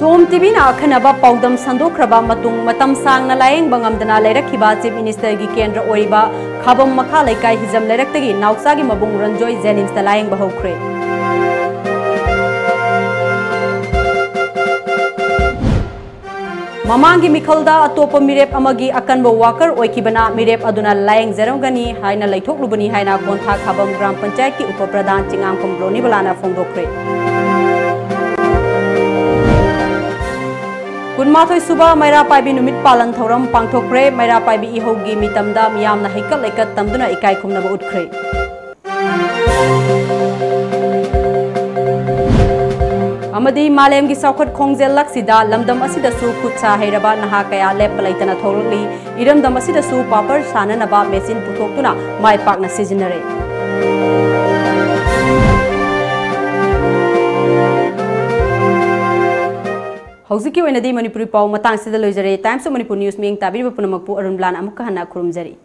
ꯇꯣꯝ ꯇꯤꯚꯤꯅ ꯑꯈꯟꯅꯕ ꯄꯥꯎꯗꯝ ꯁꯟꯗꯣꯛꯈ꯭ꯔꯕ ꯃꯇꯨꯡ ꯃꯇꯝ ꯁꯥꯡꯅ ꯂꯥꯌꯦꯡꯕ ꯉꯝꯗꯅ ꯂꯩꯔꯛꯈꯤꯕ ꯆꯤꯐ ꯃꯤꯅꯤꯁꯇꯔꯒꯤ ꯀꯦꯟꯗ꯭ꯔ ꯑꯣꯏꯔꯤꯕ ꯈꯥꯕꯝ ꯃꯈꯥ ꯂꯩꯀꯥꯏ ꯍꯤꯖꯝ ꯂꯩꯔꯛꯇꯒꯤ ꯅꯥꯎꯆꯥꯒꯤ ꯃꯕꯨꯡ ꯔꯟꯖꯣꯏ ꯖꯦꯅꯤꯝꯁꯇ ꯂꯥꯌꯦꯡꯕ ꯍꯧꯈ꯭ꯔꯦ꯫ ꯃꯃꯥꯡꯒꯤ ꯃꯤꯈꯜꯗ ꯑꯇꯣꯞꯄ ꯃꯤꯔꯦꯞ ꯑꯃꯒꯤ ꯑꯀꯟꯕ ꯋꯥꯀꯔ ꯑꯣꯏꯈꯤꯕꯅ ꯃꯤꯔꯦꯞ ꯑꯗꯨꯅ ꯂꯥꯌꯦꯡꯖꯔꯝꯒꯅꯤ ꯍꯥꯏꯅ ꯂꯩꯊꯣꯛꯂꯨꯕꯅꯤ ꯍꯥꯏꯅ ꯀꯣꯟꯊꯥ ꯈꯥꯕꯝ ꯒ꯭ꯔꯥꯝ ꯄꯟꯆꯥꯌꯠꯀꯤ ꯎꯄ ꯄ꯭ꯔꯙꯥꯟ ꯆꯤꯉꯥꯡꯈꯣꯝ ꯔꯣꯅꯤꯕꯂꯥꯅ ꯐꯣꯡꯗꯣꯛꯈ꯭ꯔꯦ꯫ ꯀꯨꯟꯃꯥꯊꯣꯏ ꯁꯨꯕ ꯃꯩꯔꯥ ꯄꯥꯏꯕꯤ ꯅꯨꯃꯤꯠ ꯄꯥꯂꯟ ꯊꯧꯔꯝ ꯄꯥꯡꯊꯣꯛꯈ꯭ꯔꯦ꯫ ꯃꯩꯔꯥ ꯄꯥꯏꯕꯤ ꯏꯍꯧꯒꯤ ꯃꯤꯇꯝꯗ ꯃꯤꯌꯥꯝꯅ ꯍꯩꯀꯠ ꯂꯩꯀꯠ ꯇꯝꯗꯨꯅ ꯏꯀꯥꯏ ꯈꯨꯝꯅꯕ ꯎꯠꯈ꯭ꯔꯦ꯫ ꯑꯃꯗꯤ ꯃꯥꯂꯦꯝꯒꯤ ꯆꯥꯎꯈꯠ ꯈꯣꯡꯖꯦꯜ ꯂꯛꯁꯤꯗ ꯂꯝꯗꯝ ꯑꯁꯤꯗꯁꯨ ꯈꯨꯠ ꯁꯥ ꯍꯩꯔꯕ ꯅꯍꯥ ꯀꯌꯥ ꯂꯦꯞꯄ ꯂꯩꯇꯅ ꯊꯣꯛꯂꯛꯂꯤ꯫ ꯏꯔꯝꯗꯝ ꯑꯁꯤꯗꯁꯨ ꯄꯥꯄꯔ ꯁꯥꯅꯅꯕ ꯃꯦꯆꯤꯟ ꯄꯨꯊꯣꯛꯇꯨꯅ ꯃꯥꯏ ꯄꯥꯛꯅ ꯁꯤꯖꯤꯟꯅꯔꯦ꯫ ꯍꯧꯖꯤꯛꯀꯤ ꯑꯣꯏꯅꯗꯤ ꯃꯅꯤꯄꯨꯔꯤ ꯄꯥꯎ ꯃꯇꯥꯡꯁꯤꯗ ꯂꯣꯏꯖꯔꯦ꯫ Times of Manipur News ꯃꯤꯠꯌꯦꯡ ꯇꯥꯕꯤꯔꯤꯕ ꯄꯨꯝꯅꯃꯛꯄꯨ ꯑꯔꯨꯟꯕꯂꯥꯅ ꯑꯃꯨꯛꯀ ꯍꯟꯅ ꯈꯨꯔꯨꯝꯖꯔꯤ꯫